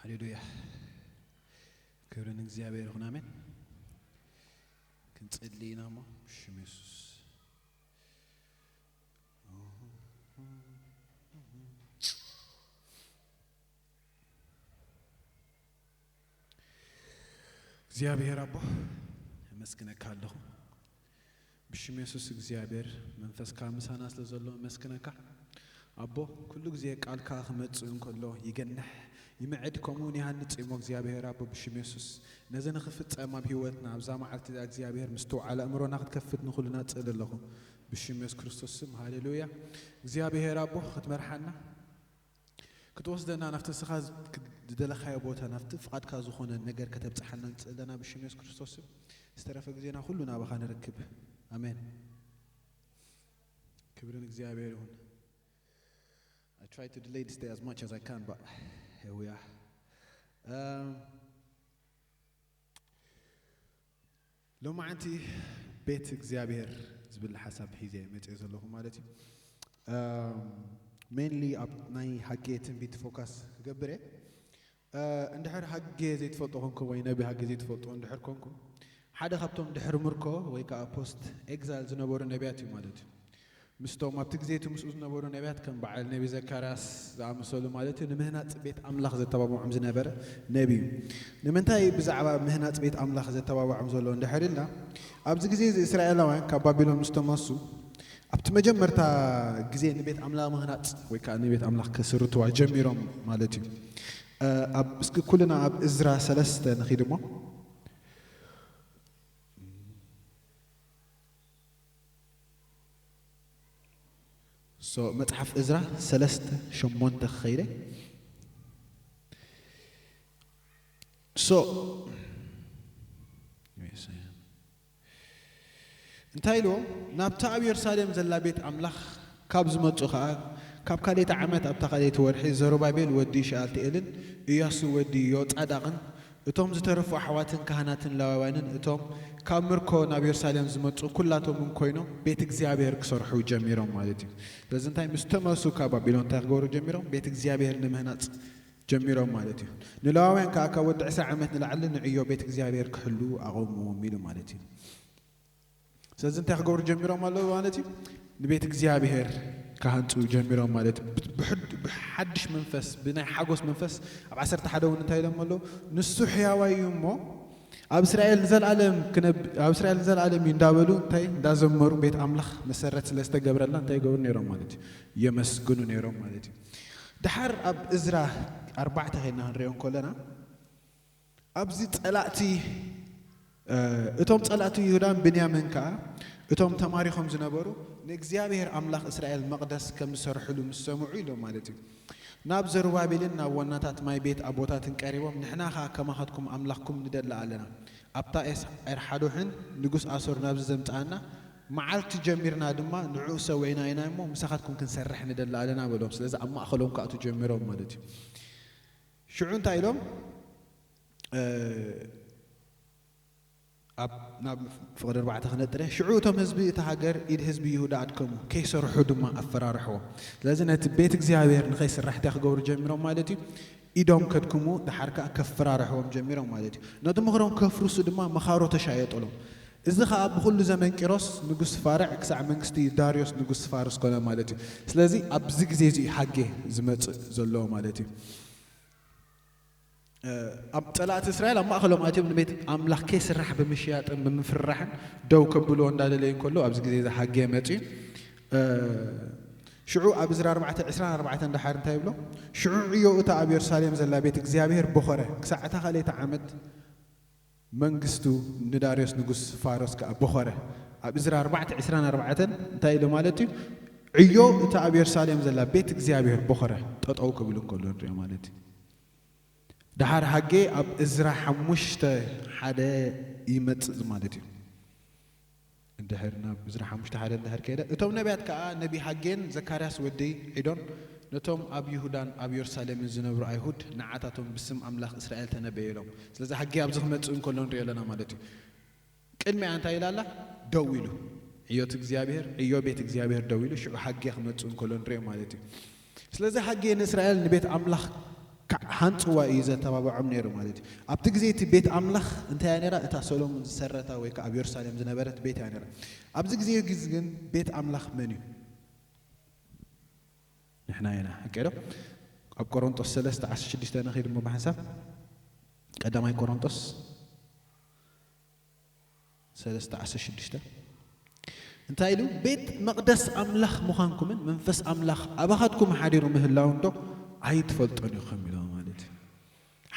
ሃሌሉያ። ክብሪ ንእግዚኣብሔር ይኹን። ኣሜን። ክንጽሊ ኢና እሞ ብሽም የሱስ። እግዚኣብሔር ኣቦ፣ ኣመስግነካ ኣለኹ። ብሽም የሱስ እግዚኣብሔር መንፈስካ ምሳና ስለ ዘሎ ኣመስግነካ። ኣቦ፣ ኩሉ ግዜ ቃልካ ክመጽእ እንከሎ ይገንሕ፣ ይምዕድ፣ ከምኡ እውን ይሃንጽ እሞ እግዚኣብሔር ኣቦ ብሽም የሱስ ነዚ ንኽፍጸም ኣብ ህይወትና ኣብዛ መዓልቲ እዛ እግዚኣብሔር ምስትውዓል ኣእምሮና ክትከፍት ንኹልና እጽእል ኣለኹ። ብሽም የሱስ ክርስቶስ ስም፣ ሃሌሉያ። እግዚኣብሔር ኣቦ ክትመርሓና፣ ክትወስደና ናብቲ ንስኻ ዝ-፣ ክ-፣ ዝደለኻዮ ቦታ፣ ናብቲ ፍቓድካ ዝኾነ ነገር ከተብጽሓና ንጽእል ኣለና ብሽም የሱስ ክርስቶስ ስም። ዝተረፈ ግዜና ኩሉ ናባኻ ንርክብ። ኣሜን። ክብሪ ንእግዚኣብሔር ይኹን። I try to delay this day as much as I can, but here we are. Um, ሎማዓንቲ ቤት እግዚኣብሔር ዝብል ሓሳብ ሒዘ መፅእ ዘለኹ ማለት እዩ። ሜንሊ ኣብ ናይ ሃጌ ትንቢት ፎካስ ክገብር እየ። እ፣ እንድሕር ሃጌ ዘይትፈልጡ ኮንኩም ወይ ነቢ ሃጌ ዘይትፈልጡ እንድሕር ኮንኩም፣ ሓደ ካብቶም ድሕሪ ምርኮ ወይ ከዓ ፖስት ኤግዛይል ዝነበሩ ነቢያት እዩ ማለት እዩ። ምስቶም ኣብቲ ግዜ እቲ ምስኡ ዝነበሩ ነቢያት ከም በዓል ነቢ ዘካርያስ ዝኣመሰሉ ማለት እዩ፣ ንምህናፅ ቤት ኣምላኽ ዘተባብዖም ዝነበረ ነቢ እዩ። ንምንታይ ብዛዕባ ምህናፅ ቤት ኣምላኽ ዘተባብዖም ዘሎ እንድሕር ኢልና፣ ኣብዚ ግዜ እዚ እስራኤላውያን ካብ ባቢሎን ምስ ተመሱ፣ ኣብቲ መጀመርታ ግዜ ንቤት ኣምላኽ ምህናፅ ወይ ከዓ ንቤት ኣምላኽ ከስርትዋ ጀሚሮም ማለት እዩ። እ፣ ኣብ፣ እስኪ ኩልና ኣብ እዝራ ሰለስተ ንኺድ እሞ። ሶ፣ መጽሓፍ እዝራ ሰለስተ ሸሞንተ ክኸይደ። ሶ፣ እንታይ ኢልዎም? ናብታ ኣብ የሩሳሌም ዘላ ቤት ኣምላኽ ካብ ዝመጹ ኸኣ፣ ካብ ካልኣይቲ ዓመት ኣብታ ካልኣይቲ ወርሒ፣ ዘሩባቤል ወዲ ሸኣልቲኤልን ኢያሱ ወዲ ዮጻዳቕን እቶም ዝተረፉ ኣሕዋትን ካህናትን ላዋውያንን እቶም ካብ ምርኮ ናብ የሩሳሌም ዝመጹ ኩላቶም እውን ኮይኖም ቤት እግዚኣብሔር ክሰርሑ ጀሚሮም ማለት እዩ። ስለዚ እንታይ ምስ ተመሱ ካብ ባቢሎን እንታይ ክገብሩ ጀሚሮም? ቤት እግዚኣብሔር ንምህናጽ ጀሚሮም ማለት እዩ። ንላዋውያን ከዓ ካብ ወዲ ዕስራ ዓመት ንላዕሊ ንዕዮ ቤት እግዚኣብሔር ክሕሉ ኣቐምዎም ኢሉ ማለት እዩ። ስለዚ እንታይ ክገብሩ ጀሚሮም ኣለዉ ማለት እዩ? ንቤት እግዚኣብሔር ክሃንጹ ጀሚሮም ማለት እዩ። ብ-፣ ብሕድ-፣ ብሓድሽ መንፈስ፣ ብናይ ሓጎስ መንፈስ ኣብ ዓሰርተ ሓደ እውን እንታይ ኢሎም ኣለዉ? ንሱ ሕያዋይ እዩ እሞ ኣብ እስራኤል ንዘለኣለም ክነብ-፣ ኣብ እስራኤል ንዘለኣለም እዩ እንዳበሉ እንታይ እንዳዘመሩ ቤት ኣምላኽ መሰረት ስለ ዝተገብረላ እንታይ ይገብሩ ነይሮም ማለት እዩ? የመስግኑ ነይሮም ማለት እዩ። ደሓር ኣብ እዝራ ኣርባዕተ ኸይድና ክንሪኦ እንከለና ኣብዚ ጸላእቲ፣ እ፣ እቶም ጸላእቲ ይሁዳን ብንያምን ከኣ እቶም ተማሪኾም ዝነበሩ ንእግዚኣብሔር ኣምላኽ እስራኤል መቕደስ ከም ዝሰርሕሉ ምስ ሰምዑ ኢሎም ማለት እዩ። ናብ ዘሩባቤልን ናብ ዋናታት ማይ ቤት ኣቦታትን ቀሪቦም፣ ንሕና ኸኣ ከማኻትኩም ኣምላኽኩም ንደሊ ኣለና። ኣብታ ኤስ-፣ ኤርሓዶሕን ንጉስ ኣሶር ናብዚ ዘምጽኣና መዓልቲ ጀሚርና ድማ ንዕኡ ሰዊዕና ኢና እሞ ምሳኻትኩም ክንሰርሕ ንደሊ ኣለና በሎም። ስለዚ ኣብ ማእኸሎም ክኣቱ ጀሚሮም ማለት እዩ። ሽዑ እንታይ ኢሎም? እ፣ ኣብ፣ ናብ ፍቕዲ ኣርባዕተ ክነጥረ። ሽዑ እቶም ህዝቢ እታ ሃገር ኢድ ህዝቢ ይሁዳ ኣድከሙ፣ ከይሰርሑ ድማ ኣፈራርሕዎም። ስለዚ ነቲ ቤት እግዚኣብሔር ንኸይስራሕ እንታይ ክገብሩ ጀሚሮም ማለት እዩ? ኢዶም ከድክሙ፣ ደሓር ከኣ ከፈራርሕዎም ጀሚሮም ማለት እዩ። ነቲ ምኽሮም ከፍርሱ ድማ መኻሮ ተሻየጠሎም። እዚ ኸኣ ብኹሉ ዘመን ቂሮስ ንጉስ ፋርዕ ክሳዕ መንግስቲ ዳርዮስ ንጉስ ፋርስ ኮነ ማለት እዩ። ስለዚ ኣብዚ ግዜ እዚ እዩ ሃጌ ዝመጽእ ዘሎ ማለት እዩ። እ፣ ኣብ ጸላእቲ እስራኤል ኣብ ማእከሎም ኣትዮም ንቤት ኣምላኽ ከይስራሕ ብምሽያጥን ብምፍርራሕን ደው ከብልዎ እንዳደለዩ እንከሎ፣ ኣብዚ ግዜ እዚ ሃጌ መጺኡ። እ፣ ሽዑ ኣብ እዝራ ኣርባዕተ ዕስራን ኣርባዕተን ደሓር እንታይ ይብሎ? ሽዑ ዕዮ እታ ኣብ የሩሳሌም ዘላ ቤት እግዚኣብሔር ቦኸረ፣ ክሳዕ እታ ካልኣይቲ ዓመት መንግስቱ ንዳርዮስ ንጉስ ፋሮስ ከኣ ቦኸረ። ኣብ እዝራ ኣርባዕተ ዕስራን ኣርባዕተን እንታይ ኢሉ ማለት እዩ? ዕዮ እታ ኣብ የሩሳሌም ዘላ ቤት እግዚኣብሔር ቦኸረ፣ ጠጠው ክብል እንከሎ ንሪኦ ማለት እዩ። ደሓር ሃጌ ኣብ እዝራ ሓሙሽተ ሓደ ይመጽእ ማለት እዩ። እንድሕር ናብ እዝራ ሓሙሽተ ሓደ እንድሕር ከይደ፣ እቶም ነቢያት ከኣ ነቢ ሃጌን ዘካርያስ ወዲ ዒዶን ነቶም ኣብ ይሁዳን ኣብ የሩሳሌምን ዝነብሩ ኣይሁድ ንዓታቶም ብስም ኣምላኽ እስራኤል ተነበየ ኢሎም። ስለዚ ሃጌ ኣብዚ ክመጽእ እንከሎ ንሪኦ ኣለና ማለት እዩ። ቅድሚኣ እንታይ ኢላ ኣላ? ደው ኢሉ። ዕዮት እግዚኣብሔር፣ ዕዮ ቤት እግዚኣብሔር ደው ኢሉ፣ ሽዑ ሃጌ ክመጽእ እንከሎ ንሪኦ ማለት እዩ። ስለዚ ሃጌ ንእስራኤል ንቤት ኣምላኽ ክዓ-፣ ክሃንጽዋ እዩ ዘተባብዖም ነይሩ ማለት እዩ። ኣብቲ ግዜ እቲ ቤት ኣምላኽ እንታይ እያ ነይራ? እታ ሰሎሞን ዝሰረታ ወይ ከኣ ኣብ የሩሳሌም ዝነበረት ቤት እያ ነይራ። ኣብዚ ግዜ ግዝ ግን ቤት ኣምላኽ መን እዩ? ንሕና ኢና። ሓቂ ዶ? ኣብ ቆሮንጦስ ሰለስተ ዓሰርተ ሽዱሽተ ንኺድ እሞ ብሓንሳብ ቀዳማይ ቆሮንጦስ ሰለስተ ዓሰርተ ሽዱሽተ እንታይ ኢሉ? ቤት መቕደስ ኣምላኽ ምዃንኩምን መንፈስ ኣምላኽ ኣባኻትኩም ሓዲሩ ምህላውን ዶ ኣይትፈልጡን ኢኹም? ኢሎም ማለት እዩ።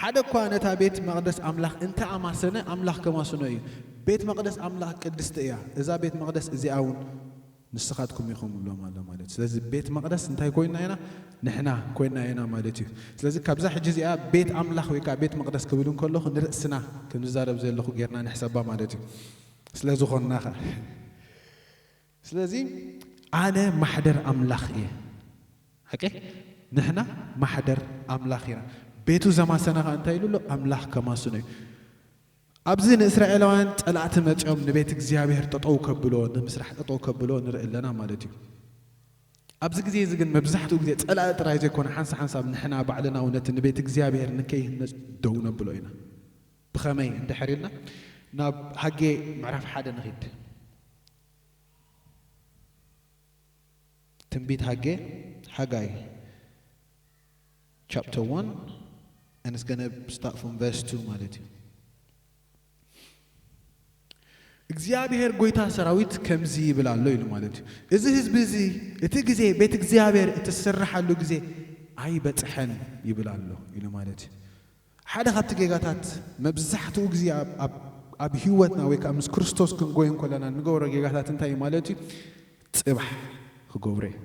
ሓደ እኳ ነታ ቤት መቕደስ ኣምላኽ እንተ ኣማሰነ፣ ኣምላኽ ከማስኖ እዩ። ቤት መቕደስ ኣምላኽ ቅድስቲ እያ። እዛ ቤት መቕደስ እዚኣ እውን ንስኻትኩም ኢኹም ይብሎም ኣሎ ማለት እዩ። ስለዚ ቤት መቕደስ እንታይ ኮይንና ኢና? ንሕና ኮይንና ኢና ማለት እዩ። ስለዚ ካብዛ ሕጂ እዚኣ ቤት ኣምላኽ ወይ ከዓ ቤት መቕደስ ክብል እንከለኹ ንርእስና ከም ዝዛረብ ዘለኹ ጌርና ንሕሰባ ማለት እዩ። ስለ ዝኾንና ኸ ስለዚ ኣነ ማሕደር ኣምላኽ እየ። ሓቂ ንሕና ማሕደር ኣምላኽ ኢና። ቤቱ ዘማሰና ኸ እንታይ ኢሉ ኣሎ? ኣምላኽ ከማስኖ እዩ። ኣብዚ ንእስራኤላውያን ጸላእቲ መጺኦም ንቤት እግዚኣብሔር ጠጠው ከብሎ፣ ንምስራሕ ጠጠው ከብሎ ንርኢ ኣለና ማለት እዩ። ኣብዚ ግዜ እዚ ግን መብዛሕትኡ ግዜ ጸላኢ ጥራይ ዘይኮነ ሓንሳ ሓንሳብ ንሕና ባዕልና እውን ነቲ ንቤት እግዚኣብሔር ንከይህነጽ ደው ነብሎ ኢና። ብኸመይ እንድሕር ኢልና ናብ ሃጌ ምዕራፍ ሓደ ንኺድ። ትንቢት ሃጌ፣ ሃጋይ chapter one and it's gonna start from verse two ማለት እዩ። እግዚኣብሔር ጎይታ ሰራዊት ከምዚ ይብል ኣሎ ኢሉ ማለት እዩ። እዚ ህዝቢ እዚ እቲ ግዜ ቤት እግዚኣብሔር እትስርሓሉ ግዜ ኣይበጽሐን ይብል ኣሎ ኢሉ ማለት እዩ። ሓደ ካብቲ ጌጋታት መብዛሕትኡ ግዜ ኣብ- ኣብ- ኣብ ህይወትና ወይ ከዓ ምስ ክርስቶስ ክንጎይ እንከለና እንገብሮ ጌጋታት እንታይ እዩ ማለት እዩ? ጽባሕ ክገብሮ እዩ።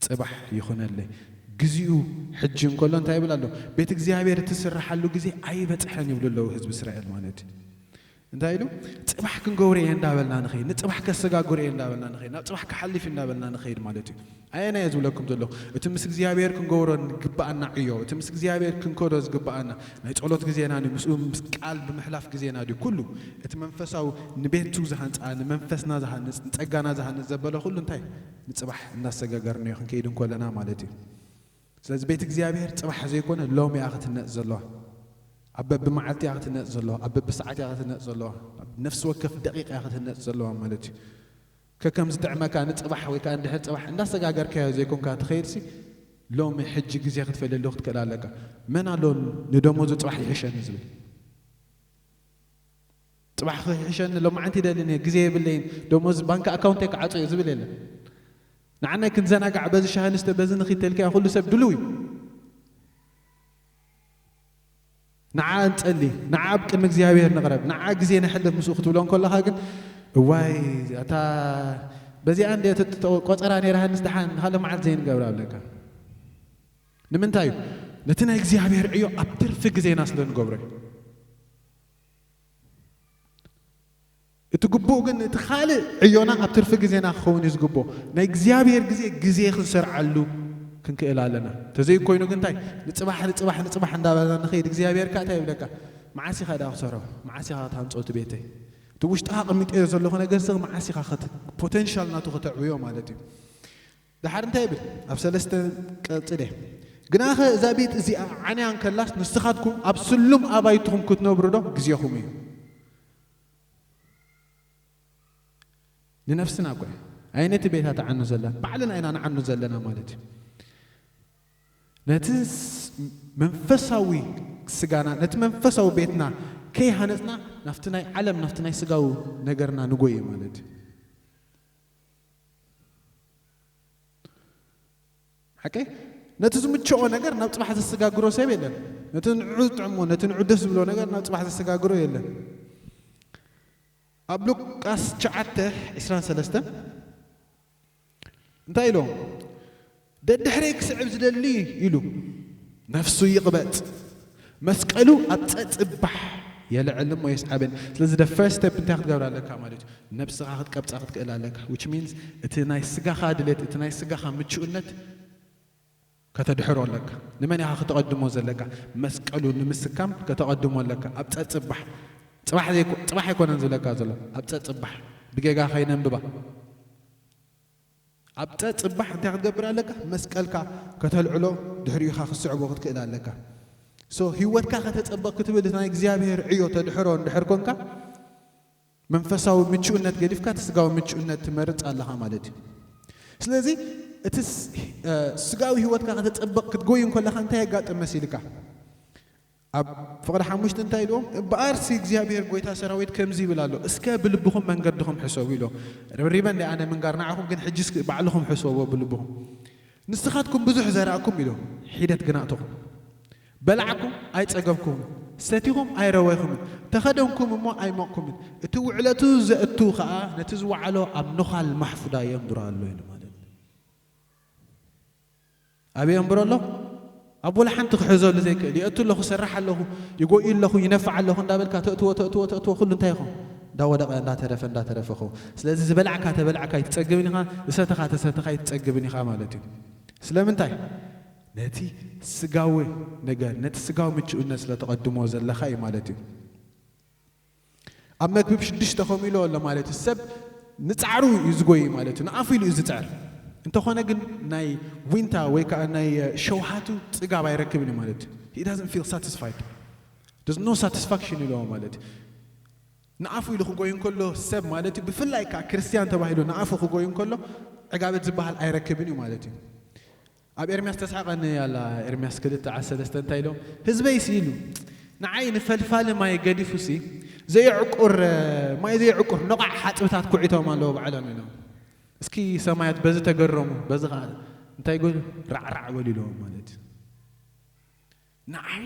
ጽባሕ ይኹነለይ። ግዜኡ ሕጂ እንከሎ እንታይ ይብል ኣሎ? ቤት እግዚኣብሔር እትስርሓሉ ግዜ ኣይበጽሐን ይብሉ ኣለዉ ህዝቢ እስራኤል ማለት እዩ። እንታይ ኢሉ? ጽባሕ ክንገብሮ እየ እንዳበልና ንኸይድ፣ ንጽባሕ ከሰጋግሮ እየ እንዳበልና ንኸይድ፣ ናብ ጽባሕ ክሓልፍ እንዳበልና ንኸይድ ማለት እዩ። ኣየና እየ ዝብለኩም ዘለኹ? እቲ ምስ እግዚኣብሔር ክንገብሮ ዝግብኣና ዕዮ፣ እቲ ምስ እግዚኣብሔር ክንከዶ ዝግብኣና ናይ ጸሎት ግዜና ድዩ፣ ምስኡ ምስ ቃል ብምሕላፍ ግዜና ድዩ፣ ኩሉ እቲ መንፈሳዊ ንቤቱ ዝሃንጻ፣ ንመንፈስና ዝሃንጽ፣ ንጸጋና ዝሃንጽ ዘበለ ኩሉ እንታይ ንጽባሕ እናሰጋገርናዮ ክንከይድ እንኮለና ማለት እዩ። ስለዚ ቤት እግዚኣብሔር ጽባሕ ዘይኮነ ሎሚ እያ ክትህነጽ ዘለዋ። ኣብ በብመዓልቲ እያ ክትህነጽ ዘለዋ፣ ኣብ በብሰዓት እያ ክትህነጽ ዘለዋ፣ ኣብ ነፍሲ ወከፍ ደቂቕ እያ ክትህነጽ ዘለዋ ማለት እዩ። ከከም ዝጥዕመካ ንጽባሕ ወይ ከኣ እንድሕር ጽባሕ እንዳሰጋገርካዮ ዘይኮንካ ትኸይድሲ፣ ሎሚ ሕጂ ግዜ ክትፈልየሉ ክትክእል ኣለካ። መን ኣሎ ንደሞዙ ጽባሕ ይሕሸኒ ዝብል? ጽባሕ ክሕሸኒ ሎማዓንቲ ይደልን እየ፣ ግዜ የብለይን፣ ደሞዝ ባንክ ኣካውንተይ ክዓጾ እየ ዝብል የለን። ንዓናይ ክንዘናጋዕ በዚ ሻሂ ንስተ በዚ ንኺድ ተልካዮ ኩሉ ሰብ ድሉው እዩ። ንዓ ንጸሊ፣ ንዓ ኣብ ቅድሚ እግዚኣብሔር ንቕረብ፣ ንዓ ግዜ ነሕልፍ ምስኡ ክትብሎ እንከለኻ ግን እዋይ እታ በዚኣ እንደ ቆጸራ ነይራሃንስ ደሓን ንኻልእ መዓልቲ ዘይንገብር ኣለካ። ንምንታይ እዩ? ነቲ ናይ እግዚኣብሔር ዕዮ ኣብ ትርፊ ግዜና ስለ ንገብሮ እዩ። እቲ ግቡእ ግን እቲ ካልእ ዕዮና ኣብ ትርፊ ግዜና ክኸውን እዩ ዝግብኦ። ናይ እግዚኣብሔር ግዜ ግዜ ክንሰርዓሉ ክንክእል ኣለና። ተዘይኮይኑ ግን እንታይ ንጽባሕ ንጽባሕ ንጽባሕ እንዳበልና ንኸይድ እግዚኣብሔር ከ እንታይ ይብለካ? መዓስ ኢኻ ደኣ ክሰርሖ? መዓስ ኢኻ ክትሃንጾ እቲ ቤተይ? እቲ ውሽጥኻ ኣቐሚጠዮ ዘለኹ ነገር ስኽ መዓስ ኢኻ ፖቴንሻል ናቱ ከተዕብዮ ማለት እዩ። ድሓር እንታይ ይብል? ኣብ ሰለስተ ቀጽለ ግናኸ እዛ ቤት እዚኣ ዓንያ እንከላስ ንስኻትኩም ኣብ ስሉም ኣባይትኹም ክትነብሩ ዶ ግዜኹም እዩ። ንነፍስና እኮ እያ። ኣይ ነቲ ቤታ ትዓኑ ዘላ ባዕልና ኢና ንዓኑ ዘለና ማለት እዩ። ነቲ መንፈሳዊ ስጋና ነቲ መንፈሳዊ ቤትና ከይሃነፅና ናብቲ ናይ ዓለም ናብቲ ናይ ስጋዊ ነገርና ንጎይ ማለት እዩ። ሓቀይ ነቲ ዝምቸኦ ነገር ናብ ፅባሕ ዘሰጋግሮ ሰብ የለን። ነቲ ንዑ ዝጥዕሞ ነቲ ንዑ ደስ ዝብሎ ነገር ናብ ፅባሕ ዘሰጋግሮ የለን። ኣብ ሉቃስ ትሽዓተ ዕስራን ሰለስተን እንታይ ኢሎም? ደድሕረይ ክስዕብ ዝደሊ ኢሉ ነፍሱ ይቕበጽ፣ መስቀሉ ኣብ ጸጽባሕ የልዕል እሞ የስዓበኒ። ስለዚ the first step እንታይ ክትገብር ኣለካ ማለት እዩ? ነብስኻ ክትቀብጻ ክትክእል ኣለካ። Which means እቲ ናይ ስጋኻ ድሌት፣ እቲ ናይ ስጋኻ ምቹእነት ከተድሕሮ ኣለካ። ንመን ኢኻ ከተቐድሞ ዘለካ? መስቀሉ ንምስካም ከተቐድሞ ኣለካ። ኣብ ጸጽባሕ ጽባሕ ዘይኮ- ጽባሕ ኣይኮነን ዝብለካ ዘሎ፣ ኣብ ጸጽባሕ ብጌጋ ከይነንብባ ኣብ ጸጽባሕ እንታይ ክትገብር ኣለካ? መስቀልካ ከተልዕሎ፣ ድሕሪኡ ኢኻ ክትስዕቦ ክትክእል ኣለካ። So ህይወትካ ከተጸብቕ ክትብል ናይ እግዚኣብሔር ዕዮ ተድሕሮ እንድሕር ኮንካ፣ መንፈሳዊ ምቹእነት ገዲፍካ እቲ ስጋዊ ምቹእነት ትመርጽ ኣለኻ ማለት እዩ። ስለዚ እቲ ስ- እ፣ ስጋዊ ህይወትካ ከተጸብቕ ክትጎይ እንከለኻ እንታይ የጋጥም መሲልካ? ኣብ ፍቕዲ ሓሙሽተ እንታይ ኢልዎም? እምበኣርሲ እግዚኣብሔር ጎይታ ሰራዊት ከምዚ ይብል ኣሎ፣ እስከ ብልብኹም መንገድኹም ሕሰቡ ኢሎ። ርብሪበ እንደ ኣነ ምንጋር ንዓኹም ግን ሕጂ እስኪ ባዕልኹም ሕሰብዎ ብልብኹም። ንስኻትኩም ብዙሕ ዘራእኩም ኢሎ፣ ሒደት ግን ኣእተኹም። በላዕኩም ኣይጸገብኩምን፣ ሰቲኹም ኣይረወይኹምን፣ ተኸደንኩም እሞ ኣይሞቕኩምን። እቲ ውዕለቱ ዘእቱ ኸኣ ነቲ ዝወዓሎ ኣብ ነዃል ማሕፉዳ የንብሮ ኣሎ ኢሉ ማለት እዩ። ኣበይ የንብሮ ኣሎ? ኣብ ወላ ሓንቲ ክሕዘሉ ዘይክእል። የእቱ ኣለኹ፣ ሰርሕ ኣለኹ፣ ይጎኢ ኣለኹ፣ ይነፍዕ ኣለኹ እንዳበልካ ተእትዎ፣ ተእትዎ፣ ተእትዎ፣ ኩሉ እንታይ ይኸውን? እንዳወደቐ፣ እንዳተረፈ፣ እንዳተረፈ ይኸውን። ስለዚ ዝበላዕካ ተበላዕካ ኣይትጸግብን ኢኻ፣ ዝሰተኻ ተሰተኻ ኣይትጸግብን ኢኻ ማለት እዩ። ስለምንታይ? ነቲ ስጋዊ ነገር፣ ነቲ ስጋዊ ምቹእነት ስለ ተቐድሞ ዘለኻ እዩ ማለት እዩ። ኣብ መክብብ ሽዱሽተ ከምኡ ኢሉ ኣሎ ማለት እዩ። ሰብ ንጻዕሩ እዩ ዝጎይ ማለት እዩ። ንኣፉ ኢሉ እዩ ዝጽዕር። እንተኾነ ግን ናይ ዊንታ ወይ ከዓ ናይ ሸውሃቱ ጽጋብ ኣይረክብን እዩ ማለት እዩ። He doesn't feel satisfied. There's no satisfaction ኢለዎ ማለት እዩ። ንኣፉ ኢሉ ክጎይ እንከሎ ሰብ ማለት እዩ፣ ብፍላይ ከዓ ክርስቲያን ተባሂሉ ንኣፉ ክጎይ እንከሎ ዕጋበት ዝበሃል ኣይረክብን እዩ ማለት እዩ። ኣብ ኤርምያስ ተስሓቐኒ ኣላ። ኤርምያስ ክልተ ዓሰርተ ሰለስተ እንታይ ኢሎም? ህዝበይ ሲ ኢሉ፣ ንዓይ ንፈልፋሊ ማይ ገዲፉ ሲ ዘየዕቁር፣ ማይ ዘየዕቁር ነቓዕ ሓጽብታት ኩዒቶም ኣለዉ ባዕሎም ኢሎም። እስኪ ሰማያት በዚ ተገረሙ፣ በዚ ኸዓ እንታይ ገሉ? ራዕራዕ በሉ ኢሎም ማለት እዩ። ንዓይ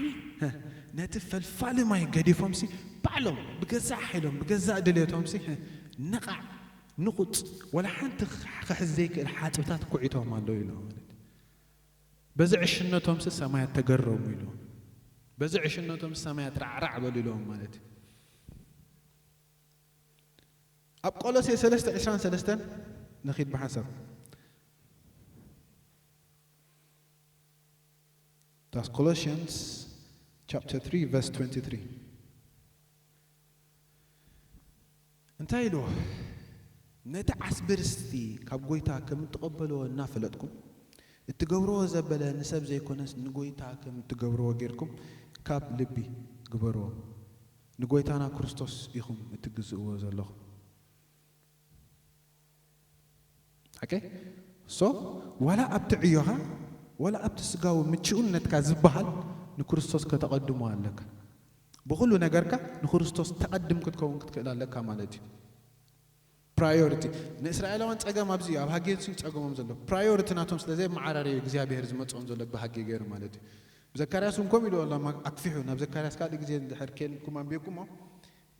ነቲ ፈልፋሊ ማይ ገዲፎም ሲ ባዕሎም ብገዛእ ሓይሎም ብገዛእ ድሌቶም ሲ ነቓዕ ንቑጽ ወላ ሓንቲ ክሕዝ ዘይክእል ሓጽብታት ኩዒቶም ኣለዉ ኢሎም ማለት እዩ። በዚ ዕሽነቶም ሲ ሰማያት ተገረሙ ኢሎም። በዚ ዕሽነቶም ሲ ሰማያት ራዕራዕ በሉ ኢሎም ማለት እዩ። ኣብ ቆሎሴ ሰለስተ ዕስራን ሰለስተን ንኺድ ብሓንሳብ። That's Colossians chapter three, verse twenty-three. እንታይ ኢሉ? ነቲ ዓስቢ ርስቲ ካብ ጎይታ ከም እትቐበልዎ እናፈለጥኩም፣ እትገብርዎ ዘበለ ንሰብ ዘይኮነስ ንጎይታ ከም እትገብርዎ ጌርኩም ካብ ልቢ ግበርዎ። ንጎይታና ክርስቶስ ኢኹም እትግዝእዎ ዘለኹም። ኦኬ? ሶ ዋላ ኣብቲ ዕዮኻ፣ ዋላ ኣብቲ ስጋዊ ምቹእነትካ ዝበሃል ንክርስቶስ ከተቐድሞ ኣለካ። ብኹሉ ነገርካ ንክርስቶስ ተቐድም ክትከውን ክትክእል ኣለካ ማለት እዩ። ፕራዮሪቲ ንእስራኤላውያን ጸገም ኣብዚ እዩ፣ ኣብ ሃጌት እዩ ጸገሞም ዘሎ። ፕራዮሪቲ ናቶም ስለ ዘይመዓራረዩ እግዚኣብሔር ዝመጽኦም ዘሎ ብሃጌ ገይሩ ማለት እዩ። ዘካርያስ እውን ከምኡ ኢሉ ኣሎ፣ ኣክፊሑ። ናብ ዘካርያስ ካልእ ግዜ እንድሕር ኬድኩም ኣንቢብኩሞ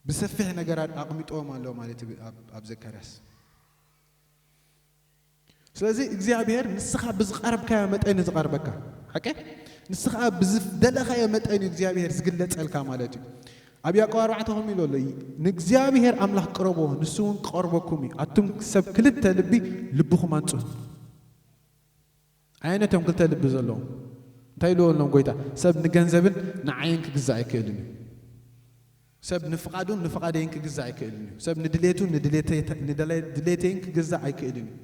ብሰፊሕ ነገር ኣድ- ኣቕሚጥዎም ኣሎ ማለት እዩ ኣብ- ኣብ ዘካርያስ። ስለዚ እግዚኣብሔር ንስኻ ብዝቐረብካዮ መጠን እዩ ዝቐርበካ። ሓቂ? ንስኻ ብዝደለኻዮ መጠን እዩ እግዚኣብሔር ዝግለጸልካ ማለት እዩ። ኣብ ያዕቆብ ኣርባዕተ ከምኡ ኢሉ ኣሎ፣ ንእግዚኣብሔር ኣምላኽ ቅረብዎ፣ ንሱ እውን ክቐርበኩም እዩ። ኣቱም ሰብ ክልተ ልቢ፣ ልብኹም ኣንጽሁ። ኣየነቶም ክልተ ልቢ ዘለዎም? እንታይ ኢልዎ ኣለዎም ጎይታ? ሰብ ንገንዘብን ንዓይን ክግዛእ ኣይክእልን እዩ። ሰብ ንፍቓዱን ንፍቓደይን ክግዛእ ኣይክእልን እዩ። ሰብ ንድሌቱ ንድሌተ- ንድሌ- ድሌተይን ክግዛእ ኣይክእልን እዩ።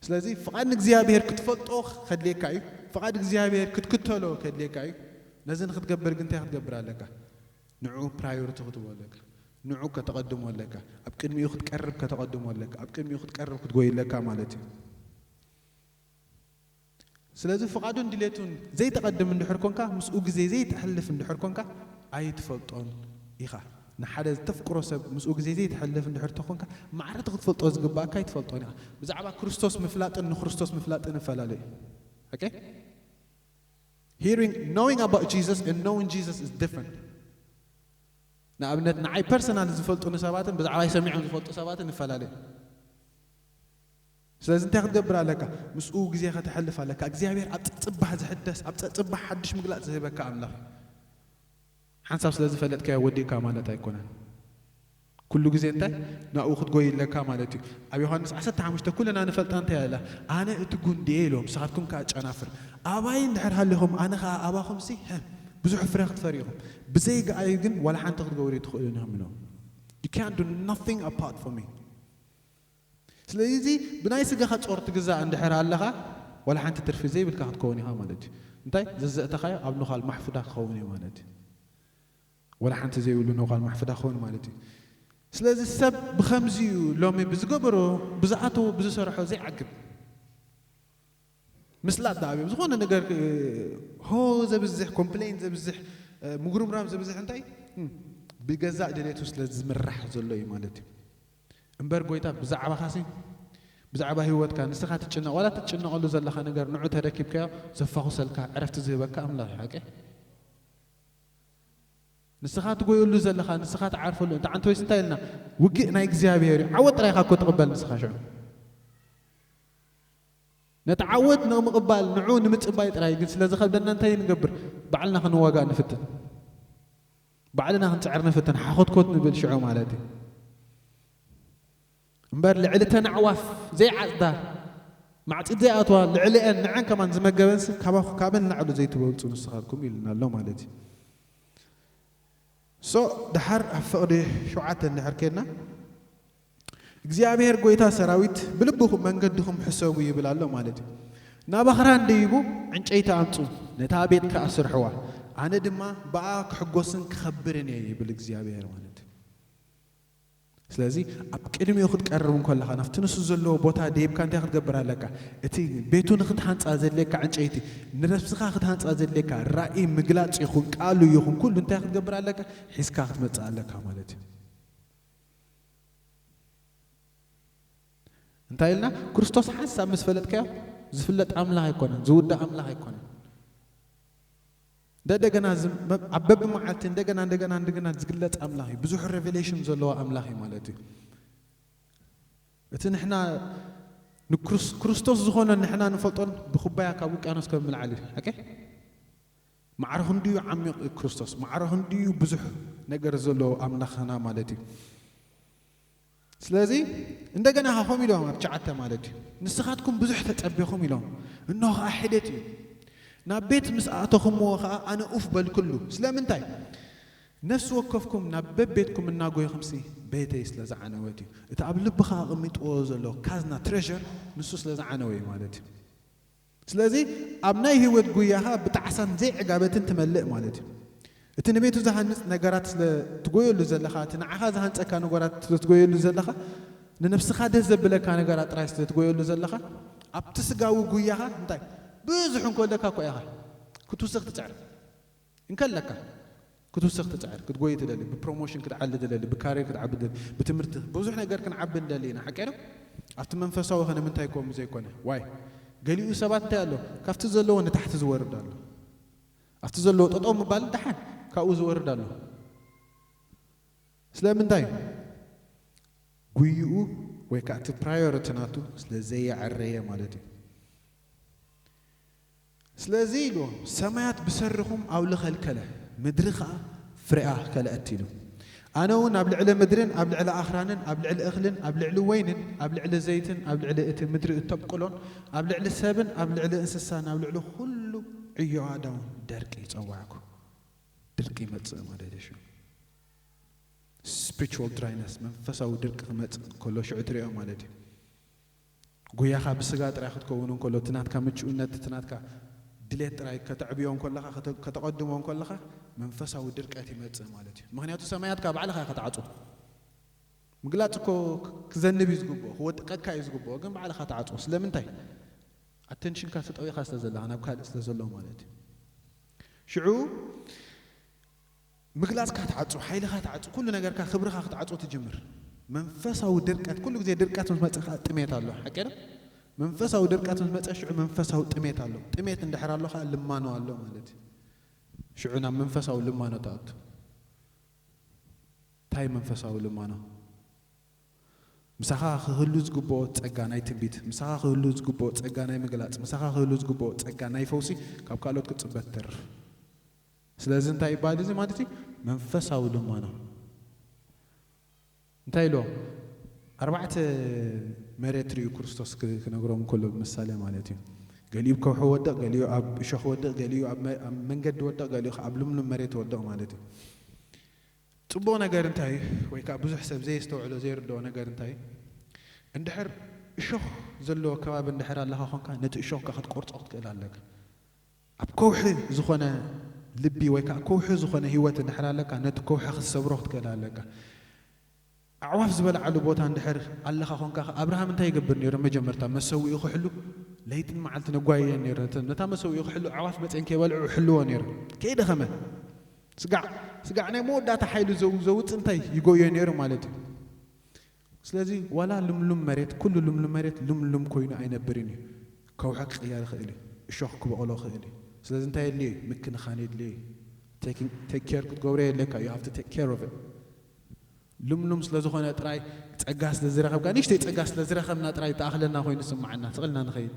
ስለዚ ፍቓድ እግዚኣብሔር ክትፈልጦ ከድልየካ እዩ። ፍቓድ እግዚኣብሔር ክትክተሎ ከድልየካ እዩ። ነዚ ንክትገብር ግን እንታይ ክትገብር ኣለካ? ንዑ ፕራዮሪቲ ክትቦ ኣለካ። ንዑ ከተቐድሞ ኣለካ። ኣብ ቅድሚኡ ክትቀርብ ከተቐድሞ ኣለካ። ኣብ ቅድሚኡ ክትቀርብ ክትጎይ ኣለካ ማለት እዩ። ስለዚ ፍቓዱን ድሌቱን ዘይተቐድም እንድሕር ኮንካ፣ ምስኡ ግዜ ዘይተሕልፍ እንድሕር ኮንካ ኣይትፈልጦን ኢኻ። ንሓደ ተፍቅሮ ሰብ ምስኡ ግዜ ዘይተሕልፍ እንድሕር ተኾንካ፣ ማዕረቲ ክትፈልጦ ዝግባእካ ኣይትፈልጦን ኢኻ። ብዛዕባ ክርስቶስ ምፍላጥን ንክርስቶስ ምፍላጥን እፈላለዩ። Okay? Hearing, knowing about Jesus and knowing Jesus is different. ንኣብነት ንዓይ ፐርሰናል ዝፈልጡኒ ሰባትን ብዛዕባይ ሰሚዖም ዝፈልጡ ሰባትን ንፈላለዩ። ስለዚ እንታይ ክትገብር ኣለካ? ምስኡ ግዜ ከተሕልፍ ኣለካ። እግዚኣብሔር ኣብ ጸጽባሕ ዝሕደስ፣ ኣብ ጸጽባሕ ሓድሽ ምግላጽ ዝህበካ ኣምላኽ እዩ። ሓንሳብ ስለ ዝፈለጥካዮ ወዲእካ ማለት ኣይኮነን። ኩሉ ግዜ እንታይ ናብኡ ክትጎይ ኣለካ ማለት እዩ። ኣብ ዮሃንስ ዓሰርተ ሓሙሽተ ኩልና ንፈልጣ እንታይ ኣላ? ኣነ እቲ ጉንዲ እየ ኢሎም፣ ንስኻትኩም ከኣ ጨናፍር። ኣባይ እንድሕር ሃሊኹም ኣነ ኸኣ ኣባኹም ሲ ብዙሕ ፍረ ክትፈሪ ኢኹም። ብዘይገኣይ ግን ዋላ ሓንቲ ክትገብሩ ኣይትኽእሉን ኢኹም ኢሎም። You can't do nothing apart from me. ስለዚ ብናይ ስጋኻ ጾር ትግዛእ እንድሕር ኣለኻ፣ ዋላ ሓንቲ ትርፊ ዘይብልካ ክትከውን ኢኻ ማለት እዩ። እንታይ? ዘዘእተኻዮ ኣብ ኖኻል ማሕፉዳ ክኸውን እዩ ማለት እዩ። ዋላ ሓንቲ ዘይብሉ ኖኻል ማሕፉዳ ክኸውን ማለት እዩ። ስለዚ ሰብ ብኸምዚ እዩ ሎሚ ብዝገበሮ፣ ብዝኣተዎ፣ ብዝሰርሖ ዘይዓግብ። ምስላጥ ደኣ ኣብዮም። ዝኾነ ነገር፣ እ፣ ሆ ዘብዝሕ፣ ኮምፕሌን ዘብዝሕ፣ እ፣ ምጉርምራም ዘብዝሕ እንታይ? እም፣ ብገዛእ ድሌቱ ስለ ዝምራሕ ዘሎ እዩ ማለት እዩ። እምበር ጎይታ ብዛዕባኻሲ፣ ብዛዕባ ህይወትካ ንስኻ ትጭነቕ፣ ዋላ ትጭነቐሉ ዘለኻ ነገር ንዑ ተረኪብካዮ ዘፋኹሰልካ፣ ዕረፍቲ ዝህበካ ኣምላኽ እዩ። ሓቂ? ንስኻ ትጎየሉ ዘለኻ፣ ንስኻ ትዓርፈሉ። እንተ ዓንተ ወይስ እንታይ ኢልና? ውግእ ናይ እግዚኣብሔር እዩ። ዓወት ጥራይ ኢኻ እኮ ትቕበል ንስኻ ሽዑ። ነቲ ዓወት ንምቕባል፣ ንዑ ንምጽባይ ጥራይ ግን ስለ ዝኸብደና እንታይ ንገብር? ባዕልና ክንዋጋእ ንፍትን። ባዕልና ክንጽዕር ንፍትን። ሓኾትኮት ንብል ሽዑ ማለት እዩ። እምበር ልዕሊ እተን ኣዕዋፍ ዘይዓጽዳ፣ ማዕጺድ ዘይኣትዋ፣ ልዕሊአን ንዐን ከማን ዝመገበንሲ፣ ካባኹ-፣ ካብን ንላዕሊ ዘይትበልጹ ንስኻትኩም ኢሉና ኣሎ ማለት እዩ። ሶ፣ ደሓር ኣብ ፍቕዲ ሸውዓተ እንድሕር ኬድና፣ እግዚኣብሔር ጎይታ ሰራዊት ብልብኹም መንገድኹም ሕሰቡ ይብል ኣሎ ማለት እዩ። ናብ ኣኽራን ደይቡ ዕንጨይቲ ኣምጹ፣ ነታ ቤት ከኣ ስርሕዋ፣ ኣነ ድማ ብኣ ክሕጎስን ክኸብርን እየ ይብል እግዚኣብሔር ማለት እዩ። ስለዚ ኣብ ቅድሚኡ ክትቀርብ እንከለኻ፣ ናብቲ ንሱ ዘለዎ ቦታ ደይብካ እንታይ ክትገብር ኣለካ? እቲ ቤቱ ንክትሃንጻ ዘድልየካ ዕንጨይቲ፣ ንነብስኻ ክትሃንጻ ዘድልየካ ራእይ ምግላጽ ይኹን፣ ቃሉ ይኹን፣ ኩሉ እንታይ ክትገብር ኣለካ? ሒዝካ ክትመጽእ ኣለካ ማለት እዩ። እንታይ ኢልና? ክርስቶስ ሓንሳብ ምስ ፈለጥካዮ፣ ዝፍለጥ ኣምላኽ ኣይኮነን፣ ዝውዳእ ኣምላኽ ኣይኮነን። እንደገና ዝም-፣ መብ-፣ ኣብ በብመዓልቲ እንደገና፣ እንደገና፣ እንደገና ዝግለጽ ኣምላኽ እዩ። ብዙሕ ሬቨሌሽን ዘለዎ ኣምላኽ እዩ ማለት እዩ። እቲ ንሕና ንክርስ-፣ ክርስቶስ ዝኾነ ንሕና ንፈልጦን ብኩባያ ካብ ውቅያኖስ ከም ምልዓል እዩ። ሓቂ? ማዕረ ክንድዩ ዓሚቕ እዩ ክርስቶስ። ማዕረ ክንድዩ ብዙሕ ነገር ዘለዎ ኣምላኽና ማለት እዩ። ስለዚ እንደገና ኸዓ ከምኡ ኢሎም ኣብ ትሽዓተ ማለት እዩ። ንስኻትኩም ብዙሕ ተጸቢኹም ኢሎም፣ እንሆ ኸዓ ሒደት እዩ። ናብ ቤት ምስ ኣእተኹምዎ ኸዓ ኣነ ኡፍ በልኩሉ። ስለምንታይ? ነፍሲ ወከፍኩም ናብ በቤትኩም እናጎይኹምሲ ቤተይ ስለ ዝዓነወት እዩ። እቲ ኣብ ልብኻ ኣቐሚጥዎ ዘሎ ካዝና ትሬዠር ንሱ ስለ ዝዓነወ እዩ ማለት እዩ። ስለዚ ኣብ ናይ ህይወት ጉያኻ ብጣዕሳን ዘይዕጋበትን ትመልእ ማለት እዩ። እቲ ንቤቱ ዝሃንጽ ነገራት ስለ ትጎየሉ ዘለኻ፣ እቲ ንዓኻ ዝሃንጸካ ነገራት ስለ ትጎየሉ ዘለኻ፣ ንነፍስኻ ደስ ዘብለካ ነገራት ጥራይ ስለ ትጎየሉ ዘለኻ፣ ኣብቲ ስጋዊ ጉያኻ እንታይ ብዙሕ እንከለካ እኮ ኢኻ ክትውስኽ ትጽዕር። እንከለካ ክትውስኽ ትጽዕር፣ ክትጎይ ትደሊ፣ ብፕሮሞሽን ክትዓሊ ትደሊ፣ ብካሪር ክትዓቢ ትደሊ፣ ብትምህርቲ ብዙሕ ነገር ክንዓቢ ንደሊ ኢና። ሓቂ ዶ? ኣብቲ መንፈሳዊ ኸ ንምንታይ ከምኡ ዘይኮነ? ዋይ? ገሊኡ ሰባት እንታይ ኣሎ? ካብቲ ዘለዎ ንታሕቲ ዝወርድ ኣሎ። ኣብቲ ዘለዎ ጠጠው ምባል ደሓን፣ ካብኡ ዝወርድ ኣሎ። ስለምንታይ? ጉይኡ ወይ ከዓ እቲ ፕራዮሪቲ ናቱ ስለ ዘየዐረየ ማለት እዩ። ስለዚ ኢልዎም፣ ሰማያት ብሰሪኹም ኣውሊ ከልከለ፣ ምድሪ ኸኣ ፍሬኣ ከልአት ኢሉ። ኣነ እውን ኣብ ልዕሊ ምድርን ኣብ ልዕሊ ኣኽራንን ኣብ ልዕሊ እኽልን ኣብ ልዕሊ ወይንን ኣብ ልዕሊ ዘይትን ኣብ ልዕሊ እቲ ምድሪ እተብቁሎን ኣብ ልዕሊ ሰብን ኣብ ልዕሊ እንስሳን ኣብ ልዕሊ ኩሉ ዕዮ ኣዳውን ደርቂ ይጸዋዕኩ። ድርቂ ይመጽእ ማለት እዩ። ስፒሪቹዋል ድራይነስ፣ መንፈሳዊ ድርቂ ክመጽእ ከሎ ሽዑ ትሪኦ ማለት እዩ። ጉያኻ ብስጋ ጥራይ ክትከውን እንከሎ፣ እቲ ናትካ ምቹእነት፣ እቲ ናትካ ድሌት ጥራይ ከተዕብዮ እንከለኻ፣ ከተ-፣ ከተቐድሞ እንከለኻ፣ መንፈሳዊ ድርቀት ይመጽእ ማለት እዩ። ምኽንያቱ ሰማያትካ ባዕልኻ ኢኻ ትዓጹ። ምግላጽ እኮ ክ-፣ ክዘንብ እዩ ዝግብኦ፣ ክወድቀካ እዩ ዝግብኦ፣ ግን ባዕልኻ ትዓጹ። ስለምንታይ? ኣቴንሽንካ ተጠዊኻ ስለ ዘለኻ፣ ናብ ካልእ ስለ ዘሎ ማለት እዩ። ሽዑ ምግላጽካ ትዓጹ፣ ሓይልኻ ትዓጹ፣ ኩሉ ነገርካ፣ ክብርኻ ክትዓጹ ትጅምር። መንፈሳዊ ድርቀት፣ ኩሉ ግዜ ድርቀት ምስ መጸ ከኣ ጥሜት ኣሎ። ሓቂ ዶ? መንፈሳዊ ድርቀት ምስ መጸ ሽዑ መንፈሳዊ ጥሜት ኣሎ። ጥሜት እንድሕር ኣሎ ከኣ ልማኖ ኣሎ ማለት እዩ። ሽዑ ናብ መንፈሳዊ ልማኖ ትኣቱ። እንታይ መንፈሳዊ ልማኖ? ምሳኻ ክህሉ ዝግብኦ ጸጋ ናይ ትንቢት፣ ምሳኻ ክህሉ ዝግብኦ ጸጋ ናይ ምግላጽ፣ ምሳኻ ክህሉ ዝግብኦ ጸጋ ናይ ፈውሲ ካብ ካልኦት ክትጽበ ትተርፍ። ስለዚ እንታይ ይበሃል እዚ ማለት እዩ? መንፈሳዊ ልማኖ። እንታይ ኢልዎም? ኣርባዕተ መሬት ርእዩ ክርስቶስ ክ-፣ ክነግሮም ከሎ ብምሳሌ ማለት እዩ። ገሊኡ ኣብ ከውሒ ወድቕ፣ ገሊኡ ኣብ እሾኽ ወድቕ፣ ገሊኡ ኣብ መ-፣ ኣብ መንገዲ ወድቕ፣ ገሊኡ ኣብ ልምሉም መሬት ወድቕ ማለት እዩ። ጽቡቕ ነገር እንታይ እዩ? ወይ ከኣ ብዙሕ ሰብ ዘየስተውዕሎ፣ ዘይርድኦ ነገር እንታይ እዩ? እንድሕር እሾኽ ዘለዎ ከባቢ እንድሕር ኣለኻ ኾንካ፣ ነቲ እሾኽካ ክትቆርጾ ክትክእል ኣለካ። ኣብ ከውሒ ዝኾነ ልቢ ወይ ከዓ ከውሒ ዝኾነ ህይወት እንድሕር ኣለካ፣ ነቲ ከውሒ ክትሰብሮ ክትክእል ኣለካ። ኣዕዋፍ ዝበልዓሉ ቦታ እንድሕር ኣለኻ ኾንካ፣ ኣብርሃም እንታይ ይገብር ነይሩ? መጀመርታ መሰውኡ ክሕሉ ለይትን መዓልትን የጓየየን ነይሩ። ነተ-፣ ነታ መሰውኡ ክሕሉ ኣዕዋፍ መፅየን ከይበልዑ ይሕልዎ ነይሩ። ከይደኸመ ስጋዕ፣ ስጋዕ ናይ መወዳእታ ሓይሉ ዘው-፣ ዘውፅእ እንታይ ይጎዮ ነይሩ ማለት እዩ። ስለዚ ዋላ ልምሉም መሬት፣ ኩሉ ልምሉም መሬት ልምሉም ኮይኑ ኣይነብርን እዩ። ከውሒ ክቕየር ይኽእል እዩ። እሾኽ ክበቕሎ ይኽእል እዩ። ስለዚ እንታይ የድልዮ እዩ? ምክንኻን የድልዮ እዩ። ቴክ ኬር ክትገብሮ የድልየካ እዩ። You have to take care of it። ልምሉም ስለ ዝኾነ ጥራይ፣ ጸጋ ስለ ዝረኸብካ፣ ንእሽተይ ጸጋ ስለ ዝረኸብና ጥራይ ተኣኽለና ኮይኑ ዝስምዓና፣ ስቕ ኢልና ንኸይድ።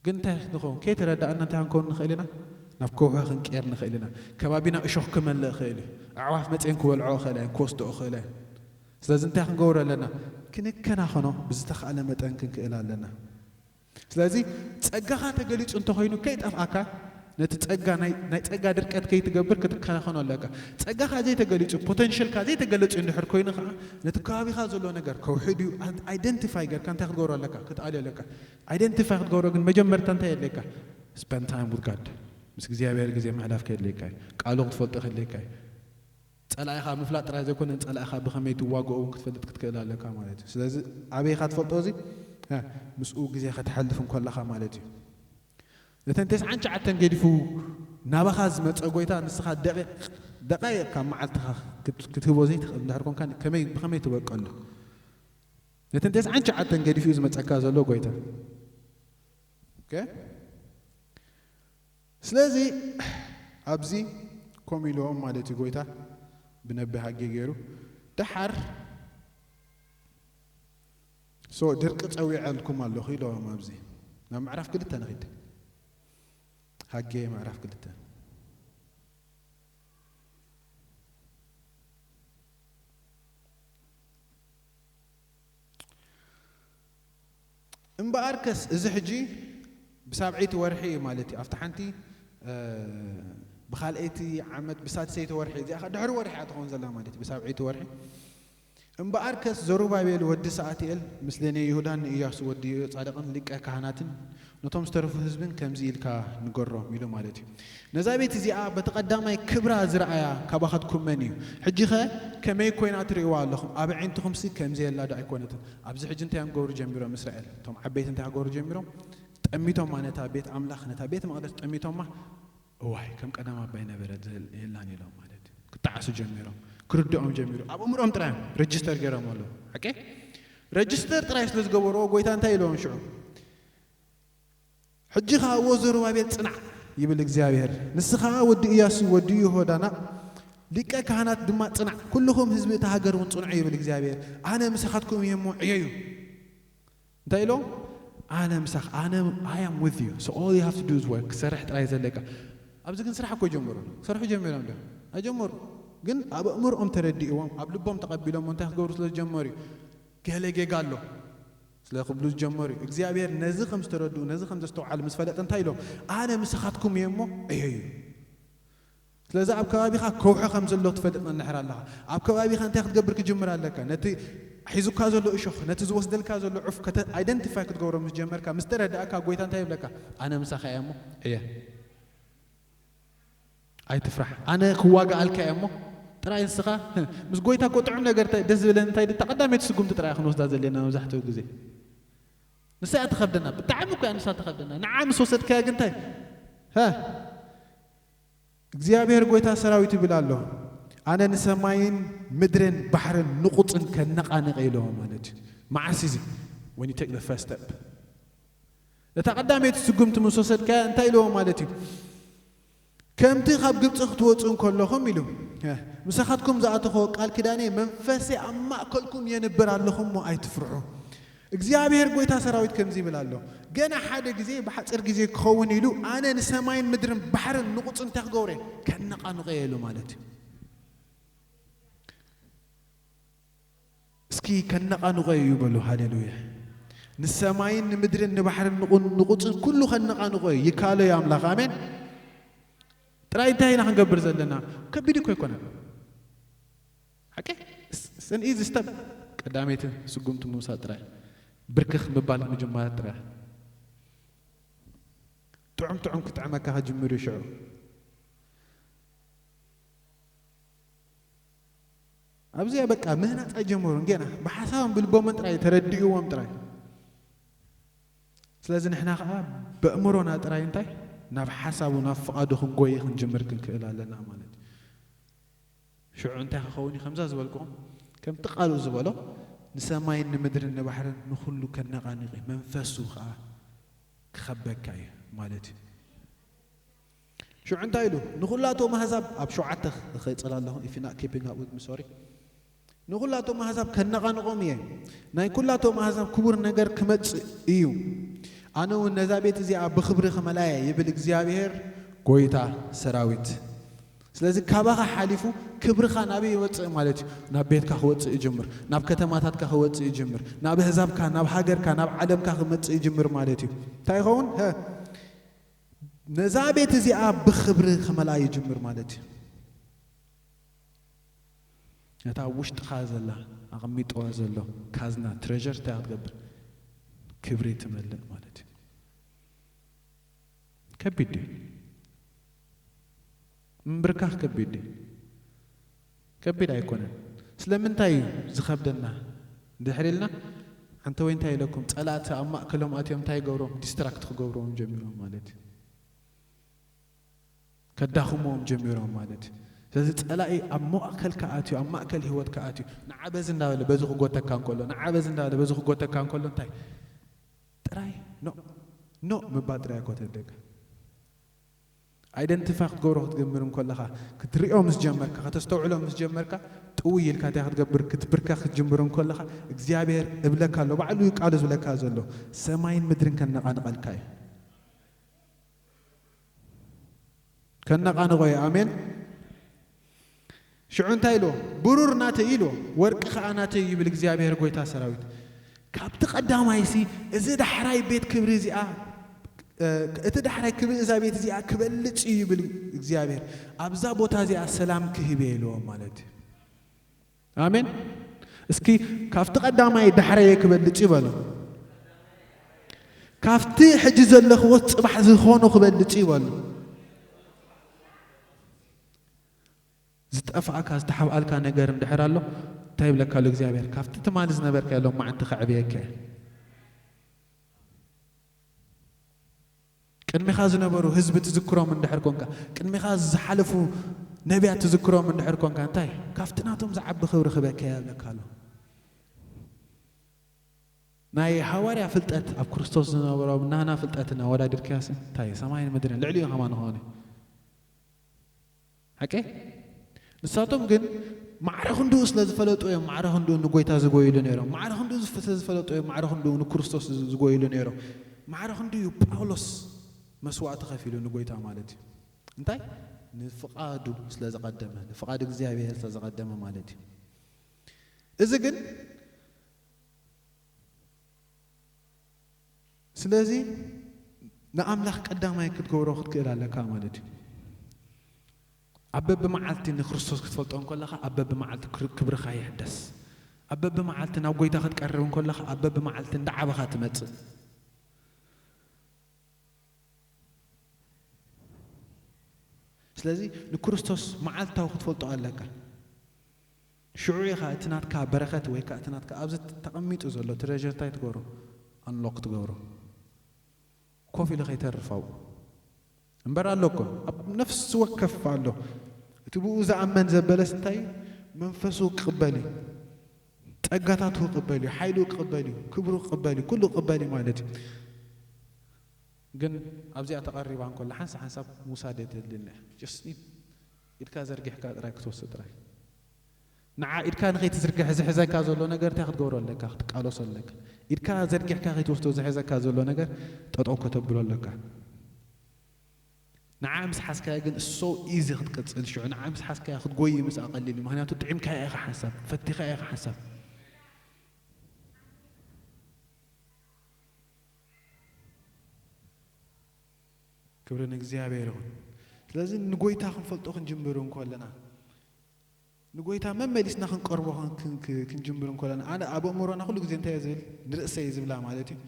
ግን እንታይ ንኸውን? ከይተረዳእና እንታይ ክንከውን ንኽእል ኢና? ናብ ከውሒ ክንቅየር ንኽእል ኢና። ከባቢና እሾኽ ክመልእ ይኽእል እዩ። ኣዕዋፍ መጺኤን ክበልዖ ይኽእላ እየን፣ ክወስድኦ ይኽእላ እየን። ስለዚ እንታይ ክንገብሮ ኣለና? ክንከናኸኖ ብዝተኻእለ መጠን ክንክእል ኣለና። ስለዚ ጸጋኻ ተገሊጹ እንተኾይኑ ከይጠፍኣካ፣ ነቲ ጸጋ ናይ፣ ናይ ጸጋ ድርቀት ከይትገብር ክትከናኸኖ ኣለካ። ጸጋኻ ዘይተገሊጹ፣ ፖተንሽልካ ዘይተገለጹ እንድሕር ኮይኑ ኸዓ፣ ነቲ ከባቢኻ ዘሎ ነገር ከውሒ ድዩ፣ ኣይ-፣ ኣይደንቲፋይ ጌርካ እንታይ ክትገብሮ ኣለካ? ክትኣልዮ ኣለካ። ኣይደንቲፋይ ክትገብሮ ግን መጀመርታ እንታይ የድልየካ? Spend time with God። ምስ እግዚኣብሔር ግዜ ምሕላፍ ከየድልየካ እዩ። ቃሉ ክትፈልጦ ከድልየካ እዩ። ጸላኢኻ ምፍላጥ ጥራይ ዘይኮነ፣ ጸላኢኻ ብኸመይ ትዋግኦ እውን ክትፈልጥ ክትክእል ኣለካ ማለት እዩ። ስለዚ ኣበይ ኢኻ ትፈልጦ እዚ? እ፣ ምስኡ ግዜ ከተሕልፍ እንከለኻ ማለት እዩ። ነተን ተስዓን ትሽዓተን ገዲፉ ናባኻ ዝመጸ ጎይታ ንስኻ ደቂቕ፣ ደቃይቕ ካብ መዓልትኻ ክት-፣ ክትህቦ ዘይትኽእል እንድሕር ኮንካ ከመይ፣ ብኸመይ ትበቀሉ? ነተን ተስዓን ትሽዓተን ገዲፉ እዩ ዝመጸካ ዘሎ ጎይታ። ኦኬ? ስለዚ ኣብዚ ከምኡ ኢልዎም ማለት እዩ ጎይታ ብነቢ ሃጌ ገይሩ። ደሓር ሶ ድርቂ ጸዊዐልኩም ኣለኹ ኢልዎም። ኣብዚ ናብ ምዕራፍ ክልተ ንኺድ። ሃጌ ምዕራፍ ክልተ። እምበኣርከስ እዚ ሕጂ ብሳብዐይቲ ወርሒ እዩ ማለት እዩ። ኣብቲ ሓንቲ፣ እ፣ ብኻልኣይቲ ዓመት ብሳድሰይቲ ወርሒ፣ እዚኣ ኸ ድሕሪ ወርሒ እያ ትኸውን ዘላ ማለት እዩ፣ ብሳብዐይቲ ወርሒ። እምበኣርከስ ዘሩባቤል ወዲ ሰኣትኤል ምስለኔ ይሁዳን ንኢያሱ ወዲ ዮጻድቅን ሊቀ ካህናትን ነቶም ዝተረፉ ህዝብን ከምዚ ኢልካ ንገሮም ኢሉ ማለት እዩ። ነዛ ቤት እዚኣ በቲ ቀዳማይ ክብራ ዝረኣያ ካባኻትኩም መን እዩ? ሕጂኸ ከመይ ኮይና ትርእይዋ ኣለኹም? ኣብ ኣዒንትኹምሲ ከምዚ የላ ዶ ኣይኮነትን? ኣብዚ ሕጂ እንታይ እዮም ክገብሩ ጀሚሮም እስራኤል? እቶም ዓበይቲ እንታይ ክገብሩ ጀሚሮም? ጠሚቶማ ነታ ቤት ኣምላኽ፣ ነታ ቤት መቕደስ ጠሚቶማ። እዋይ፣ ከም ቀደም ኣባይ ነበረት፣ ዘል-፣ የላን ኢሎም ማለት እዩ። ክጠዓሱ ጀሚሮም፣ ክርድኦም ጀሚሩ። ኣብ እምርኦም ጥራይ እዮም ረጅስተር ገይሮም ኣለዉ። ሓቂ? ረጅስተር ጥራይ ስለ ዝገበርዎ፣ ጎይታ እንታይ ኢለዎም ሽዑ? ሕጂ ኸኣ፣ "እወ ዘሩባቤል፣ ጽናዕ" ይብል እግዚኣብሔር። "ንስኻ ወዲ እያሱ ወዲ ይሆዳና ሊቀ ካህናት ድማ ጽናዕ፣ ኩልኹም ህዝቢ እታ ሃገር እውን ጽንዑ" ይብል እግዚኣብሔር። "ኣነ ምሳኻትኩም እየ እሞ ዕየዩ።" እንታይ ኢሎም? "ኣነ ምሳኽ፣ ኣነ፣ I am with you. So all you have to do is work." ክሰርሕ ጥራይ ዘለካ። ኣብዚ ግን ስራሕ እኮ ይጀምሩ። ክሰርሑ ጀሚሮም ዶ? ኣይጀመሩ። ግን ኣብ ኣእምሮኦም ተረዲእዎም፣ ኣብ ልቦም ተቐቢሎም እንታይ ክገብሩ ስለ ዝጀመሩ እዩ? ገለ ጌጋ ኣሎ ስለ ክብሉ ዝጀመሩ እዩ። እግዚኣብሔር ነዚ ከም ዝተረድኡ፣ ነዚ ከም ዘስተውዓሉ ምስ ፈለጠ እንታይ ኢሎም? "ኣነ ምሳኻትኩም እየ እሞ ዕየዩ." ስለዚ ኣብ ከባቢኻ ከውሒ ከም ዘሎ ትፈልጥ እንድሕር ኣለኻ፣ ኣብ ከባቢኻ እንታይ ክትገብር ክጅምር ኣለካ? ነቲ ሒዙካ ዘሎ እሾኽ፣ ነቲ ዝወስደልካ ዘሎ ዑፍ ከተ-፣ ኣይደንቲፋይ ክትገብሮ ምስ ጀመርካ፣ ምስ ተረዳእካ፣ ጎይታ እንታይ ይብለካ? "ኣነ ምሳኻ እየ እሞ ዕየ። ኣይትፍራሕ። ኣነ ክዋጋኣልካ እየ እሞ ጥራይ ንስኻ" ምስ ጎይታ እኮ ጥዑም ነገር እንታይ ደስ ዝብለኒ እንታይ፣ እታ ቀዳመይቲ ስጉምቲ ጥራይ ክንወስዳ ዘለና መብዛሕትኡ ግዜ። ንሳ እያ ትኸብደና፣ ብጣዕሚ እኮ እያ ንሳ ትኸብደና። ንዓ ምስ ወሰድካያ ግን እንታይ? ሃ? እግዚኣብሔር ጎይታ ሰራዊት ይብል ኣሎ፣ "ኣነ ንሰማይን ምድርን ባሕርን ንቑጽን ከነቓንቕ" ኢለዎ ማለት እዩ። መዓስ እዚ? When you take the first step። እታ ቀዳመይቲ ስጉምቲ ምስ ወሰድካያ እንታይ ኢለዎ ማለት እዩ? "ከምቲ ካብ ግብጺ ክትወጹ እንከለኹም" ኢሉ፣ "ምሳኻትኩም ዝኣተኽዎ ቃል ኪዳነይ መንፈሰይ ኣብ ማእከልኩም የንብር ኣለኹ እሞ ኣይትፍርሑ።" እግዚኣብሔር ጎይታ ሰራዊት ከምዚ ይብል ኣሎ፣ "ገና ሓደ ግዜ፣ ብሓጺር ግዜ ክኸውን ኢሉ፣ ኣነ ንሰማይን ምድርን ባሕርን ንቑጽን እንታይ ክገብሮ እየ? ከነቓንቖ እየ" ኢሉ ማለት እዩ። እስኪ "ከነቓንቖ እዩ" በሉ። ሃሌሉያ። ንሰማይን ንምድርን ንባሕርን ንቑ-፣ ንቑጽን ኩሉ ከነቓንቖ እዩ። ይካሎ እዩ ኣምላኽ። ኣሜን። ጥራይ እንታይ ኢና ክንገብር ዘለና? ከቢድ እኮ ኣይኮነን። ሓቂ? ስ-፣ ስ-፣ an easy step። ቀዳመይቲ ስጉምቲ ምውሳድ ጥራይ። ብርክኽ ምባል ምጅማር ጥራሕ። ጥዑም ጥዑም ክጥዕመካ ክጅምር እዩ ሽዑ። ኣብዚኣ በቃ ምህናፅ ኣይጀመሩን፣ ገና ብሓሳቦም ብልቦምን ጥራይ ተረዲእዎም ጥራይ። ስለዚ ንሕና ከዓ በእምሮና ጥራይ እንታይ ናብ ሓሳቡ ናብ ፍቓዱ ክንጎይ ክንጅምር ክንክእል ኣለና ማለት እዩ። ሽዑ እንታይ ክኸውን እዩ? ከምዛ ዝበልኩኹም ከምቲ ቃሉ ዝበሎ ንሰማይን ንምድርን ንባሕርን ንኹሉ ከነቓንቕ እዩ፣ መንፈሱ ከዓ ክኸበካ እዩ ማለት እዩ። ሽዑ እንታይ ኢሉ ንኹላቶም ኣህዛብ ኣብ ሸውዓተ ክቐጽል ኣለኹ፣ if you're not keeping up with me, sorry። ንኹላቶም ኣህዛብ ከነቓንቖም እየ፣ ናይ ኩላቶም ኣህዛብ ክቡር ነገር ክመጽእ እዩ። ኣነ እውን ነዛ ቤት እዚኣ ብኽብሪ ክመላየ ይብል እግዚኣብሔር ጎይታ ሰራዊት። ስለዚ ካባኻ ሓሊፉ ክብርኻ ናበይ ይወፅእ ማለት እዩ? ናብ ቤትካ ክወፅእ ይጅምር፣ ናብ ከተማታትካ ክወፅእ ይጅምር፣ ናብ ህዛብካ፣ ናብ ሃገርካ፣ ናብ ዓለምካ ክመፅእ ይጅምር ማለት እዩ። እንታይ ይኸውን? ነዛ ቤት እዚኣ ብኽብሪ ክመልኣ ይጅምር ማለት እዩ። ነታ ውሽጥኻ ዘላ ኣቐሚጥዋ ዘሎ ካዝና ትሬዠር እንታይ ክትገብር? ክብሪ ትመልእ ማለት እዩ። ከቢድ ድዩ? ምንብርካኽ ከቢድ ድዩ? ከቢድ ኣይኮነን። ስለምንታይ እዩ ዝኸብደና? ድሕር ኢልና ኣንተ ወይ እንታይ ኢለኩም? ጸላእቲ ኣብ ማእከሎም ኣትዮም እንታይ ይገብሮም? ዲስትራክት ክገብርዎም ጀሚሮም ማለት እዩ። ከዳኽምዎም ጀሚሮም ማለት እዩ። ስለዚ ጸላኢ ኣብ ማእከልካ ኣትዩ፣ ኣብ ማእከል ህይወትካ ኣትዩ፣ ንዓ በዚ እንዳበለ በዚ ክጎተካ እንከሎ፣ ንዓ በዚ እንዳበለ በዚ ክጎተካ እንከሎ እንታይ? ጥራይ ኖ፣ ኖ ምባል ጥራይ ኣይኮተደካ። ኣይደንቲፋይ ክትገብሮ ክትጀምር እንከለኻ፣ ክትሪኦ ምስ ጀመርካ፣ ከተስተውዕሎ ምስ ጀመርካ፣ ጥውይ ኢልካ እንታይ ክትገብር? ክትብርከኽ ክትጅምር እንከለኻ፣ እግዚኣብሔር እብለካ ኣሎ፣ ባዕሉ እዩ ቃሉ ዝብለካ ዘሎ፣ ሰማይን ምድርን ከነቓንቐልካ እዩ። ከነቓንቖ እዩ። ኣሜን። ሽዑ እንታይ ኢልዎ? ብሩር ናተይ ኢልዎ፣ ወርቂ ኸኣ ናተይ ይብል እግዚኣብሔር ጎይታ ሰራዊት። ካብቲ ቀዳማይሲ እዚ ዳሕራይ ቤት ክብሪ እዚኣ፣ እ፣ እቲ ዳሕራይ ክብሪ እዛ ቤት እዚኣ ክበልጽ እዩ ይብል እግዚኣብሔር። ኣብዛ ቦታ እዚኣ ሰላም ክህብ እየ ኢልዎ ማለት እዩ። ኣሜን። እስኪ ካብቲ ቀዳማይ ዳሕራይ ክበልጽ እዩ በሉ። ካብቲ ሕጂ ዘለኽዎ ጽባሕ ዝኾኖ ክበልጽ እዩ በሉ። ዝጠፍኣካ፣ ዝተሓብኣልካ ነገር እንድሕር ኣሎ፣ እንታይ ይብለካ ኣሎ እግዚኣብሔር? ካብቲ ትማሊ ዝነበርካዮ ሎማዓንቲ ከዕብየካ እየ። ቅድሚኻ ዝነበሩ ህዝቢ ትዝክሮም እንድሕር ኮንካ፣ ቅድሚኻ ዝሓለፉ ነቢያት ትዝክሮም እንድሕር ኮንካ፣ እንታይ? ካብቲ ናቶም ዝዓቢ ክብሪ ክበካ እየ ይብለካ ኣሎ። ናይ ሃዋርያ ፍልጠት ኣብ ክርስቶስ ዝነበሮም ናና ፍልጠትን ኣወዳዲርካዮስ እንታይ? ሰማይን ምድርን ልዕሊኡ ከማን ዝኾነ። ሓቀይ? ንሳቶም ግን ማዕረ ክንድኡ ስለ ዝፈለጡ እዮም ማዕረ ክንድኡ ንጎይታ ዝጎይሉ ነይሮም። ማዕረ ክንድኡ ዝፍ-፣ ስለ ዝፈለጡ እዮም ማዕረ ክንድኡ ንክርስቶስ ዝ-፣ ዝጎይሉ ነይሮም። ማዕረ ክንድኡ እዩ ጳውሎስ መስዋእቲ ከፊሉ ንጎይታ ማለት እዩ። እንታይ? ንፍቓዱ ስለ ዝቐደመ፣ ንፍቓድ እግዚኣብሔር ስለ ዝቐደመ ማለት እዩ። እዚ ግን ስለዚ ንኣምላኽ ቀዳማይ ክትገብሮ ክትክእል ኣለካ ማለት እዩ። ኣብ በብመዓልቲ ንክርስቶስ ክትፈልጦ እንከለኻ፣ ኣብ በብመዓልቲ ክር-፣ ክብርኻ ይሕደስ። ኣብ በብመዓልቲ ናብ ጎይታ ክትቀርብ እንከለኻ፣ ኣብ በብመዓልቲ እንዳዓበኻ ትመጽእ። ስለዚ ንክርስቶስ መዓልታዊ ክትፈልጦ ኣለካ። ሽዑ ኢኻ እቲ ናትካ በረኸት ወይ ከኣ እቲ ናትካ ኣብዚ ተቐሚጡ ዘሎ ትሬዠር እንታይ ትገብሮ? ኣንሎክ ትገብሮ። ኮፍ ኢሉ ከይተርፍ ኣብኡ። እምበር ኣሎ እኮ፣ ኣብ ነፍሲ ወከፍ ኣሎ። እቲ ብኡ ዝኣመን ዘበለስ እንታይ? መንፈሱ ክቕበል እዩ። ጸጋታቱ ክቕበል እዩ። ሓይሉ ክቕበል እዩ። ክብሩ ክቕበል እዩ። ኩሉ ክቕበል እዩ ማለት እዩ። ግን ኣብዚኣ ተቐሪባ እንከሎ ሓንሳብ ሓንሳብ ምውሳድ የድልን እያ። Just ኢድ-፣ ኢድካ ዘርጊሕካ ጥራይ ክትወስድ ጥራይ። ንዓ ኢድካ ንኸይትዝርግሕ ዝሕዘካ ዘሎ ነገር እንታይ ክትገብሮ ኣለካ? ክትቃለሶ ኣለካ። ኢድካ ዘርጊሕካ ከይትወስዶ ዝሕዘካ ዘሎ ነገር ጠጠው ከተብሎ ኣለካ። ንዓ ምስ ሓዝካያ ግን so easy ክትቅጽል፣ ሽዑ ንዓ ምስ ሓዝካያ ክትጎይ ምስኣ ቀሊል እዩ። ምኽንያቱ ጥዒምካያ ኢኻ ሓንሳብ፣ ፈቲኻያ ኢኻ ሓንሳብ። ክብሪ ንእግዚኣብሔር ይኹን። ስለዚ ንጎይታ ክንፈልጦ ክንጅምር እንከለና፣ ንጎይታ መመሊስና ክንቀርቦ ክን- ክን- ክን- ክንጅምር እንኮለና፣ ኣነ ኣብ ኣእምሮና ኩሉ ግዜ እንታይ እየ ዝብል? ንርእሰይ ዝብላ ማለት እዩ።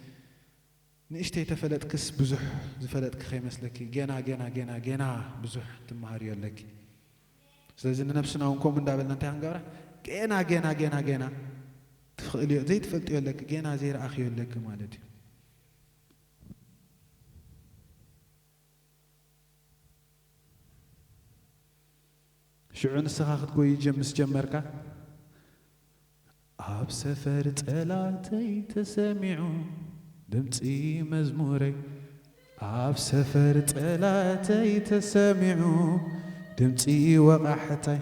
ንእሽተይ ተፈለጥክስ ብዙሕ ዝፈለጥኪ ከይመስለኪ፣ ገና ገና ገና ገና ብዙሕ ትመሃርዮ ኣለኪ። ስለዚ ንነብስና እውን ከምኡ እንዳበልና እንታይ ክንገብራ? ገና ገና ገና ገና ትኽእልዮ ዘይትፈልጥዮ ኣለኪ፣ ገና ዘይረኣኽዮ ኣለኪ ማለት እዩ። ሽዑ ንስኻ ክትጎይ ጀ- ምስ ጀመርካ፣ ኣብ ሰፈር ጸላተይ ተሰሚዑ ድምጺ መዝሙረይ፣ ኣብ ሰፈር ጸላተይ ተሰሚዑ ድምጺ ወቓሕታይ።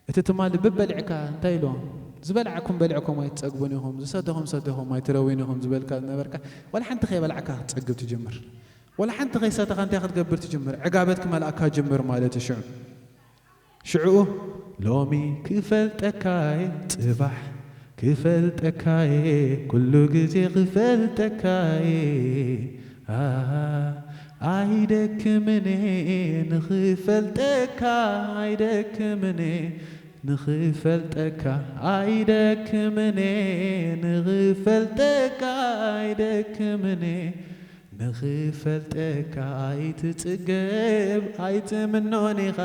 እቲ ትማሊ ብበሊዕካ እንታይ ኢልዎም? ዝበላዕኩም በሊዕኩም ኣይትጸግቡን ኢኹም፣ ዝሰተኹም ሰቲኹም ኣይትረውዩን ኢኹም ዝበልካ ዝነበርካ፣ ዋላ ሓንቲ ከይበላዕካ ክትጸግብ ትጅምር። ዋላ ሓንቲ ከይሰተኻ እንታይ ክትገብር ትጅምር? ዕጋበት ክመልኣካ ጅምር ማለት እዩ። ሽዑ ሽዑ ሎሚ ክፈልጠካየ፣ ጽባሕ ክፈልጠካየ፣ ኩሉ ግዜ ክፈልጠካየ። ኣሃ፣ ኣይደክምንየ ንኽፈልጠካ፣ ኣይደክምንየ ንኽፈልጠካ፣ ኣይደክምንየ ንኽፈልጠካ፣ ኣይደክምንየ ንኽፈልጠካ። ኣይትጽገብ ኣይትምኖን ኢኻ፣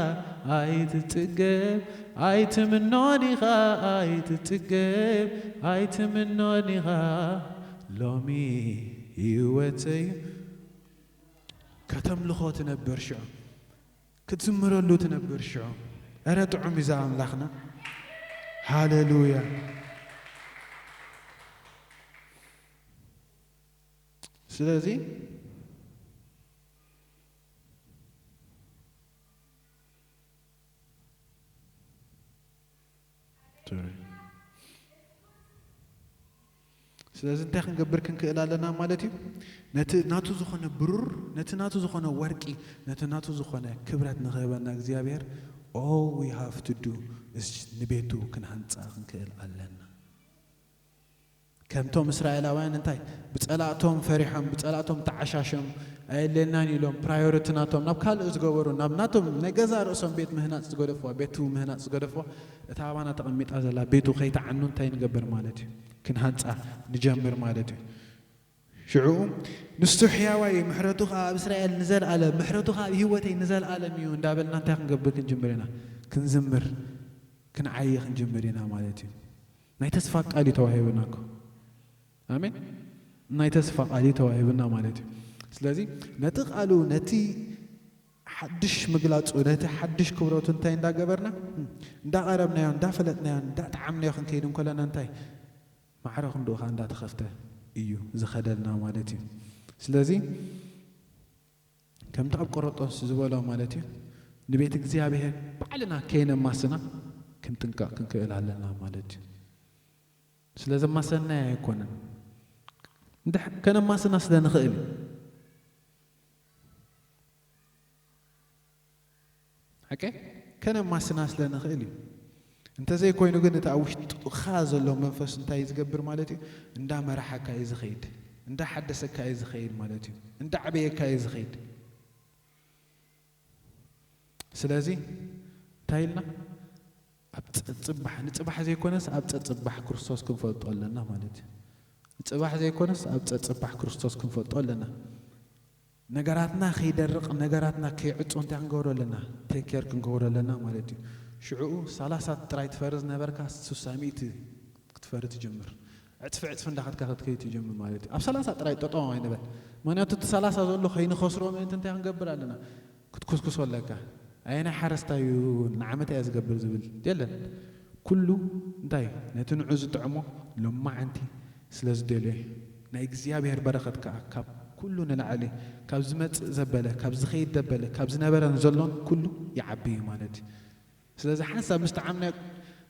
ኣይትጽገብ ኣይትምኖን ኢኻ፣ ኣይትጽገብ ኣይትምኖን ኢኻ። ሎሚ ህይወተይ ከተምልኾ ትነብር ሽዑ፣ ክትዝምረሉ ትነብር ሽዑ። እረ ጥዑም እዩ እዛ ኣምላኽና። ሃሌሉያ። ስለዚ ሶሪ። ስለዚ እንታይ ክንገብር ክንክእል ኣለና ማለት እዩ? ነቲ ናቱ ዝኾነ ብሩር፣ ነቲ ናቱ ዝኾነ ወርቂ፣ ነቲ ናቱ ዝኾነ ክብረት ንኽህበና እግዚኣብሔር፣ all we have to do is ንቤቱ ክንሃንጻ ክንክእል ኣለና። ከምቶም እስራኤላውያን እንታይ ብጸላእቶም ፈሪሖም፣ ብጸላእቶም ተዓሻሾም፣ ኣየድልየናን ኢሎም ፕራዮሪቲ ናቶም ናብ ካልእ ዝገበሩ፣ ናብ ናቶም ናይ ገዛ ርእሶም ቤት ምህናጽ ዝገደፍዋ፣ ቤቱ ምህናጽ ዝገደፍዋ፣ እታ ኣባና ተቐሚጣ ዘላ ቤቱ ከይትዓኑ እንታይ ንገብር ማለት እዩ? ክንሃንጻ ንጀምር ማለት እዩ። ሽዑ ንሱ ሕያዋይ እዩ፣ ምሕረቱ ኸኣ ኣብ እስራኤል ንዘልኣለም፣ ምሕረቱ ኸኣ ኣብ ህይወተይ ንዘልኣለም እዩ እንዳበልና እንታይ ክንገብር ክንጅምር ኢና? ክንዝምር፣ ክንዓዪ ክንጅምር ኢና ማለት እዩ። ናይ ተስፋ ቃል እዩ ተዋሂቡና እኮ። ኣሜን። ናይ ተስፋ ቃል እዩ ተዋሂቡና ማለት እዩ። ስለዚ ነቲ ቃሉ፣ ነቲ ሓድሽ ምግላጹ፣ ነቲ ሓድሽ ክብረቱ እንታይ እንዳገበርና? እንዳቐረብናዮ፣ እንዳፈለጥናዮ፣ እንዳጠዓምናዮ ክንከይድ እንከለና እንታይ? ማዕረ ክንድኡ ኸኣ እንዳተኸፍተ እዩ ዝኸደልና ማለት እዩ። ስለዚ ከምቲ ኣብ ቆሮንጦስ ዝበሎ ማለት እዩ፣ ንቤት እግዚኣብሔር ባዕልና ከይነማስና ክንጥንቀቕ ክንክእል ኣለና ማለት እዩ። ስለ ዘማሰናዮ ኣይኮነን፣ እንድሕ-፣ ከነማስና ስለ ንኽእል እዩ። ሓቀይ? ከነማስና ስለ ንኽእል እዩ። እንተዘይኮይኑ ግን እቲ ኣብ ውሽጥኻ ዘሎ መንፈስ እንታይ እዩ ዝገብር ማለት እዩ? እንዳመራሓካ እዩ ዝኸይድ፣ እንዳሓደሰካ እዩ ዝኸይድ ማለት እዩ፣ እንዳዕበየካ እዩ ዝኸይድ። ስለዚ እንታይ ኢልና? ኣብ ጸጽባሕ፣ ንጽባሕ ዘይኮነስ ኣብ ጸጽባሕ ክርስቶስ ክንፈልጦ ኣለና ማለት እዩ። ንጽባሕ ዘይኮነስ ኣብ ጸጽባሕ ክርስቶስ ክንፈልጦ ኣለና። ነገራትና ከይደርቕ፣ ነገራትና ከይዕጹ እንታይ ክንገብሮ ኣለና? ቴክ ኬር ክንገብሮ ኣለና ማለት እዩ። ሽዑኡ ሰላሳ ጥራይ ትፈሪ ዝነበርካ ስሳ ሚእቲ ክትፈሪ ትጅምር። ዕጽፊ ዕጽፊ እንዳኸድካ ክትከይድ ትጅምር ማለት እዩ። ኣብ ሰላሳ ጥራይ ጠጠው ኣይንበል። ምኽንያቱ እቲ ሰላሳ ዘሎ ከይንኸስሮ ምእንቲ እንታይ ክንገብር ኣለና? ክትኩስኩሶ ኣለካ። ኣየናይ ሓረስታይ እዩ ንዓመት እያ ዝገብር ዝብል የለን። ኩሉ እንታይ ነቲ ንዑ ዝጥዕሞ ሎማዓንቲ ስለ ዝደልዮ እዩ። ናይ እግዚኣብሔር በረኸት ከኣ ካብ ኩሉ ንላዕሊ ካብ ዝመጽእ ዘበለ፣ ካብ ዝኸይድ ዘበለ፣ ካብ ዝነበረን ዘሎን ኩሉ ይዓቢ እዩ ማለት እዩ። ስለዚ ሓንሳብ ምስ ጠዓምናዮ፣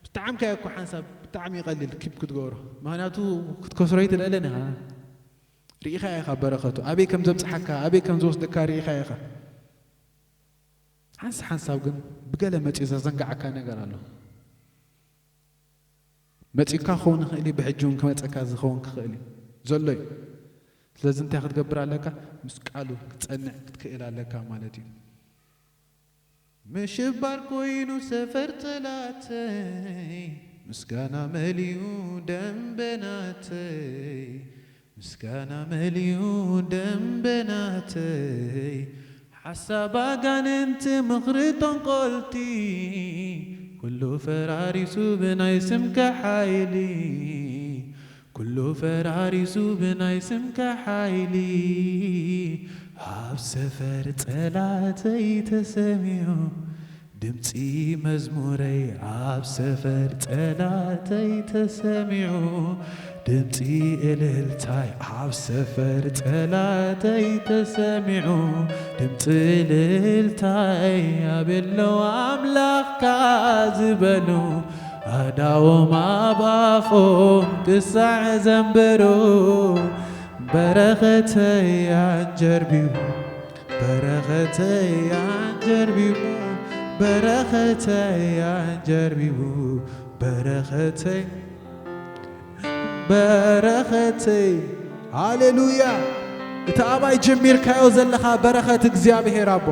ምስ ጠዓምካዮ እኮ ሓንሳብ ብጣዕሚ ይቐልል ኪፕ ክትገብሮ። ምኽንያቱ ክትከስሮ ኣይትልእልን ኢኻ። ርኢኻ ኢኻ በረኸቱ። ኣበይ ከም ዘብጽሓካ፣ ኣበይ ከም ዝወስደካ ርኢኻ ኢኻ። ሓንሳ ሓንሳብ ግን ብገለ መጺኡ ዘዘንጋዓካ ነገር ኣሎ። መጺኡካ ክኸውን ይኽእል እዩ፣ ብሕጂ እውን ክመጸካ ዝኸውን ክኽእል እዩ። ዘሎ እዩ። ስለዚ እንታይ ክትገብር ኣለካ? ምስ ቃሉ ክትጸንዕ ክትክእል ኣለካ ማለት እዩ። ምሽባር ኮይኑ ሰፈር ጠላተይ፣ ምስጋና መሊኡ ደንበናተይ፣ ምስጋና መሊኡ ደንበናተይ፣ ሓሳብ ኣጋንንቲ ምኽሪ ጠንቆልቲ፣ ኩሉ ፈራሪሱ ብናይ ስምካ ሓይሊ፣ ኩሉ ፈራሪሱ ብናይ ስምካ ሓይሊ፣ ኣብ ሰፈር ጠላተይ ተሰሚዑ፣ ድምፂ መዝሙረይ ኣብ ሰፈር ጠላተይ ተሰሚዑ፣ ድምፂ እልልታይ ኣብ ሰፈር ጠላተይ ተሰሚዑ፣ ድምፂ እልልታይ ኣበሎ ኣምላኽካ ዝበሉ፣ ኣዳዎም ኣብ ኣፎም ክሳዕ ዘንበሩ፣ በረኸተይ ኣንጀርቢቡ፣ በረኸተይ ኣንጀርቢቡ፣ በረኸተይ ኣንጀርቢቡ፣ በረኸተይ፣ በረኸተይ። ሃሌሉያ። እቲ ኣባይ ጀሚርካዮ ዘለኻ በረኸት እግዚኣብሔር ኣቦ፣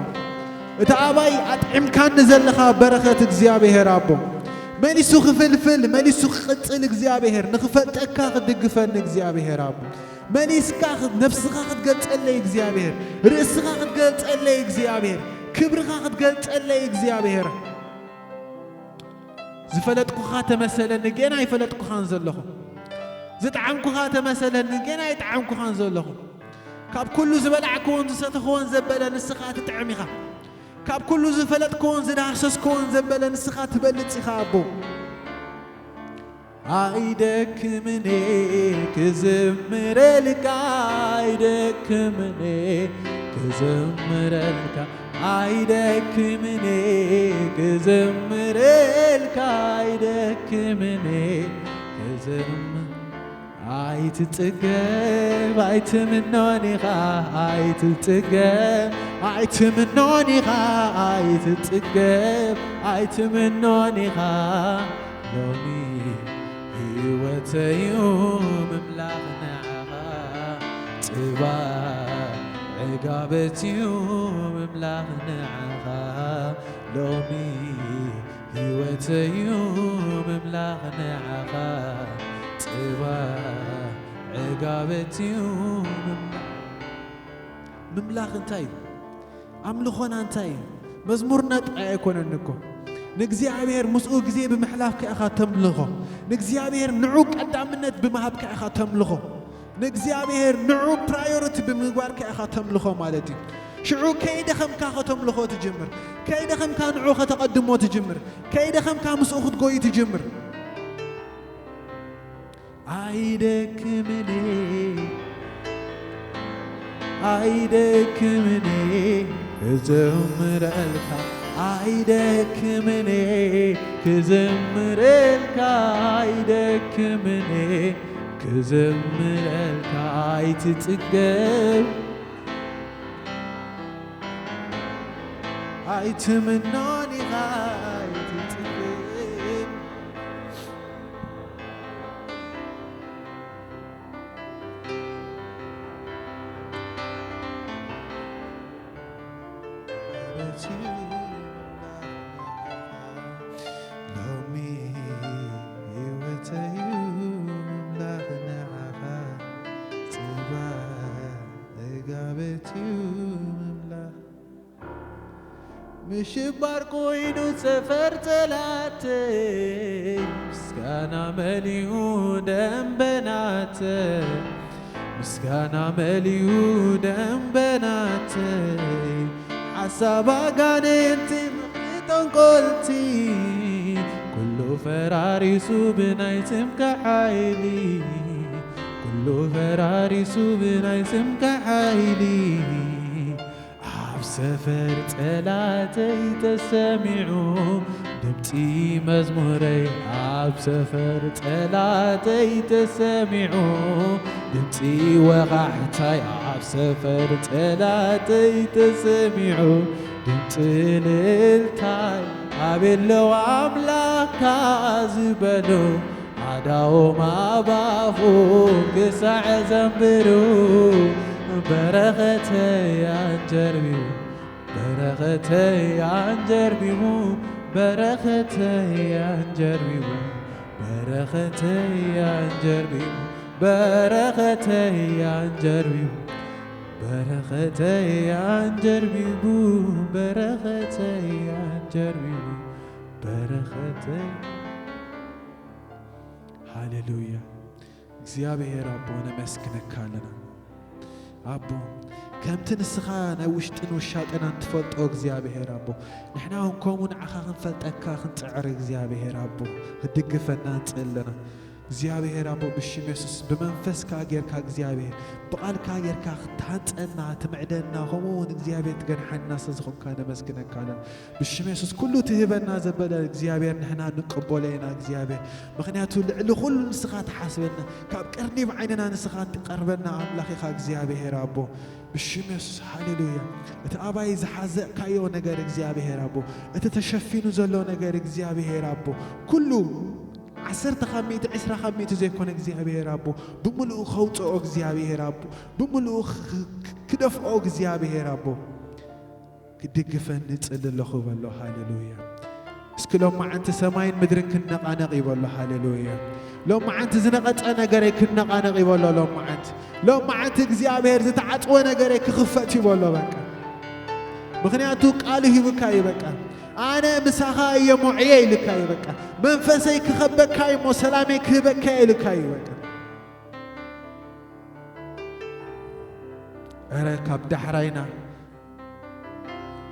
እቲ ኣባይ ኣጥዒምካኒ ዘለኻ በረኸት እግዚኣብሔር ኣቦ፣ መሊሱ ክፍልፍል፣ መሊሱ ክቕጽል እግዚኣብሔር፣ ንኽፈልጠካ ክድግፈኒ እግዚኣብሔር ኣቦ፣ መሊስካ ክት-፣ ነፍስኻ ክትገልጸለይ እግዚኣብሔር፣ ርእስኻ ክትገልጸለይ እግዚኣብሔር፣ ክብርኻ ክትገልጸለይ እግዚኣብሔር። ዝፈለጥኩኻ ተመሰለኒ፣ ጌና ኣይፈለጥኩኻን ዘለኹ። ዝጠዓምኩኻ ተመሰለኒ፣ ጌና ኣይጠዓምኩኻን ዘለኹ። ካብ ኩሉ ዝበላዕክዎን ዝሰተኽዎን ዘበለ ንስኻ ትጥዕም ኢኻ። ካብ ኩሉ ዝፈለጥክዎን ዝዳህሰስክዎን ዘበለ ንስኻ ትበልጽ ኢኻ ኣቦ። ኣይደክምኔ ክዝምረልካ፣ ኣይደክምኔ ክዝምረልካ፣ ኣይደክምኔ ክዝምረልካ፣ ኣይደክምኔ ክዝም-፣ ኣይትጽገብ ኣይትምኖን ኢኻ፣ ኣይትጽገብ ኣይትምኖን ኢኻ፣ ኣይትጽገብ ኣይትምኖን ኢኻ። ሎሚ ህይወተዩ ምምላኽ ንዓኻ፣ ጽባሕ ዕጋበትዩ ምምላኽ ንዓኻ። ሎሚ ህይወተዩ ምምላኽ ንዓኻ፣ ጽባሕ ዕጋበትዩ ምምላኽ። ምምላኽ እንታይ እዩ? ኣምልኾና እንታይ እዩ? መዝሙርና ጥራይ ኣይኮነን እኮ። ንእግዚኣብሔር ምስኡ ግዜ ብምሕላፍካ ኢኻ ተምልኾ። ንእግዚኣብሔር ንዑ ቀዳምነት ብምሃብካ ኢኻ ተምልኾ። ንእግዚኣብሔር ንዑ ፕራዮሪቲ ብምግባርካ ኢኻ ተምልኾ ማለት እዩ። ሽዑ ከይደኸምካ ከተምልኾ ትጅምር። ከይደኸምካ ንዑ ከተቐድሞ ትጅምር። ከይደኸምካ ምስኡ ክትጎይ ትጅምር። ኣይደክምኔ፣ ኣይደክምኔ ክዝምረልካ፣ ኣይደክምኔ ክዝምረልካ፣ ኣይደክምኔ ክዝምረልካ፣ ኣይትጽገብ ኣይትምኖን ኢኻ፣ ኣይትጽገብ። ሎሚ ህይወተዩ ምምላኽ ንዓኻ፣ ጽባሕ ዕጋበትዩ ምምላኽ። ምሽባር ኮይኑ ሰፈር ጠላተይ፣ ምስጋና መሊኡ ደንበናተይ፣ ምስጋና መሊኡ ደንበናተይ፣ ሓሳብ ኣጋንንቲ ምኽሪ ጠንቆልቲ፣ ኩሉ ፈራሪሱ ብናይ ስምካ ሓይሊ፣ ኩሉ ፈራሪሱ ብናይ ስምካ ሓይሊ። ኣብ ሰፈር ጠላተይ ተሰሚዑ ድምፂ መዝሙረይ፣ ኣብ ሰፈር ጠላተይ ተሰሚዑ ድምፂ ወቓሕታይ፣ ኣብ ሰፈር ጠላተይ ተሰሚዑ ድምፂ እልልታይ፣ ኣቤሎ ኣምላኽካ ዝበሉ ኣዳዎም ኣብ ኣፉ ክሳዕ ዘንብሩ፣ በረኸተይ ኣንጀርቢቡ፣ በረኸተይ ኣንጀርቢቡ፣ በረኸተይ ኣንጀርቢቡ፣ በረኸተይ ኣንጀርቢቡ፣ በረኸተይ ኣንጀርቢቡ፣ በረኸተይ ኣንጀርቢቡ፣ በረኸተይ ኣንጀርቢቡ፣ በረኸተይ። ሃሌሉያ። እግዚኣብሔር ኣቦ፣ ነመስግነካ ኣለና። ኣቦ፣ ከምቲ ንስኻ ናይ ውሽጥን ውሻጠናን ትፈልጦ እግዚኣብሔር ኣቦ፣ ንሕና እውን ከምኡ ንዓኻ ክንፈልጠካ ክንጽዕር እግዚኣብሔር ኣቦ፣ ክትድግፈና ንጽእል ኣለና። እግዚኣብሔር ኣቦ፣ ብሽም የሱስ ብመንፈስካ ጌርካ እግዚኣብሔር፣ ብቓልካ ጌርካ ክትሃንጸና፣ ትምዕደና፣ ከምኡ እውን እግዚኣብሔር ትገንሓና ስለ ዝኾንካ ነመስግነካ ኣለና። ብሽም የሱስ ኩሉ ትህበና ዘበለ እግዚኣብሔር ንሕና ንቀበሎ ኢና እግዚኣብሔር። ምኽንያቱ ልዕሊ ኩሉ ንስኻ ትሓስበና፣ ካብ ቀርኒብ ዓይንና ንስኻ ትቐርበና ኣምላኽ ኢኻ እግዚኣብሔር ኣቦ። ብሽም የሱስ ሃሌሉያ። እቲ ኣባይ ዝሓዘእካዮ ነገር እግዚኣብሔር ኣቦ፣ እቲ ተሸፊኑ ዘሎ ነገር እግዚኣብሔር ኣቦ፣ ኩሉ ዓሰርተ ካብ ሚእቲ፣ ዕስራ ካብ ሚእቲ ዘይኮነ እግዚኣብሔር ኣቦ፣ ብምሉኡ ከውፅኦ እግዚኣብሔር ኣቦ፣ ብምሉኡ ክ-፣ ክ-፣ ክደፍኦ እግዚኣብሔር ኣቦ። ክድግፈኒ ጽሊ ኣለኹ በሎ። ሃሌሉያ። እስኪ ሎም መዓንቲ ሰማይን ምድርን ክነቓነቕ ይበሎ። ሃሌሉያ። ሎም መዓንቲ ዝነቐጸ ነገረይ ክነቓነቕ ይበሎ። ሎም መዓንቲ፣ ሎም መዓንቲ እግዚኣብሔር ዝተዓጽወ ነገረይ ክኽፈት ይበሎ። በቃ ምኽንያቱ ቃሉ ሂብካ እዩ። በቃ ኣነ ምሳኻ እየ ሞዕየ ኢልካ እዩ። በቃ መንፈሰይ ክኸበካ እዩ፣ ሞ ሰላመይ ክህበካ እየ ኢልካ እዩ። በቃ ኧረ ካብ ዳሕራይና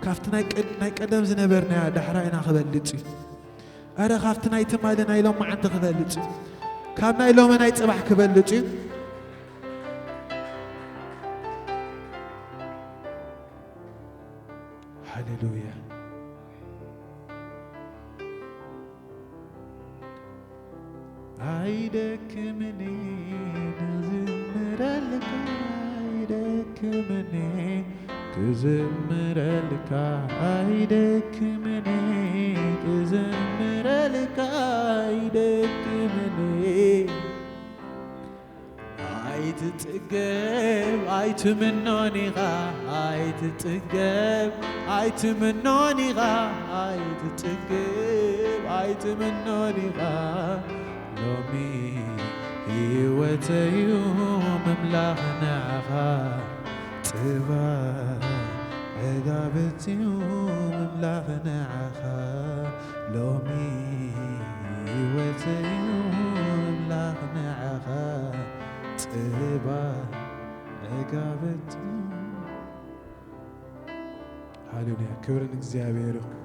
ካብቲ ናይ ቀድ-፣ ናይ ቀደም ዝነበርናያ ዳሕራይና ክበልጽ እዩ። ኧረ ካብቲ ናይ ትማሊ ናይ ሎም መዓንቲ ክበልጽ እዩ። ካብ ናይ ሎሚ ናይ ጽባሕ ክበልጽ እዩ። ሃሌሉያ። ኣይደክምን ክዝምረልካ፣ ኣይደክምን ክዝምረልካ፣ ኣይደክምን ክዝምረልካ፣ ኣይደክምን። ኣይትጽገብ ኣይትምኖን ኢኻ፣ ኣይትጽገብ ኣይትምኖን ኢኻ፣ ኣይትጽገብ ኣይትምኖን ኢኻ። ሎሚ ህይወተዩ ምምላኽ ንዓኻ፣ ጽባሕ ዕጋበትዩ ምምላኽ ንዓኻ። ሎሚ ህይወተዩ ምምላኽ ንዓኻ፣ ጽባሕ ዕጋበትዩ። ሃሌሉያ፣ ክብሪ ንእግዚኣብሔር ይኹን።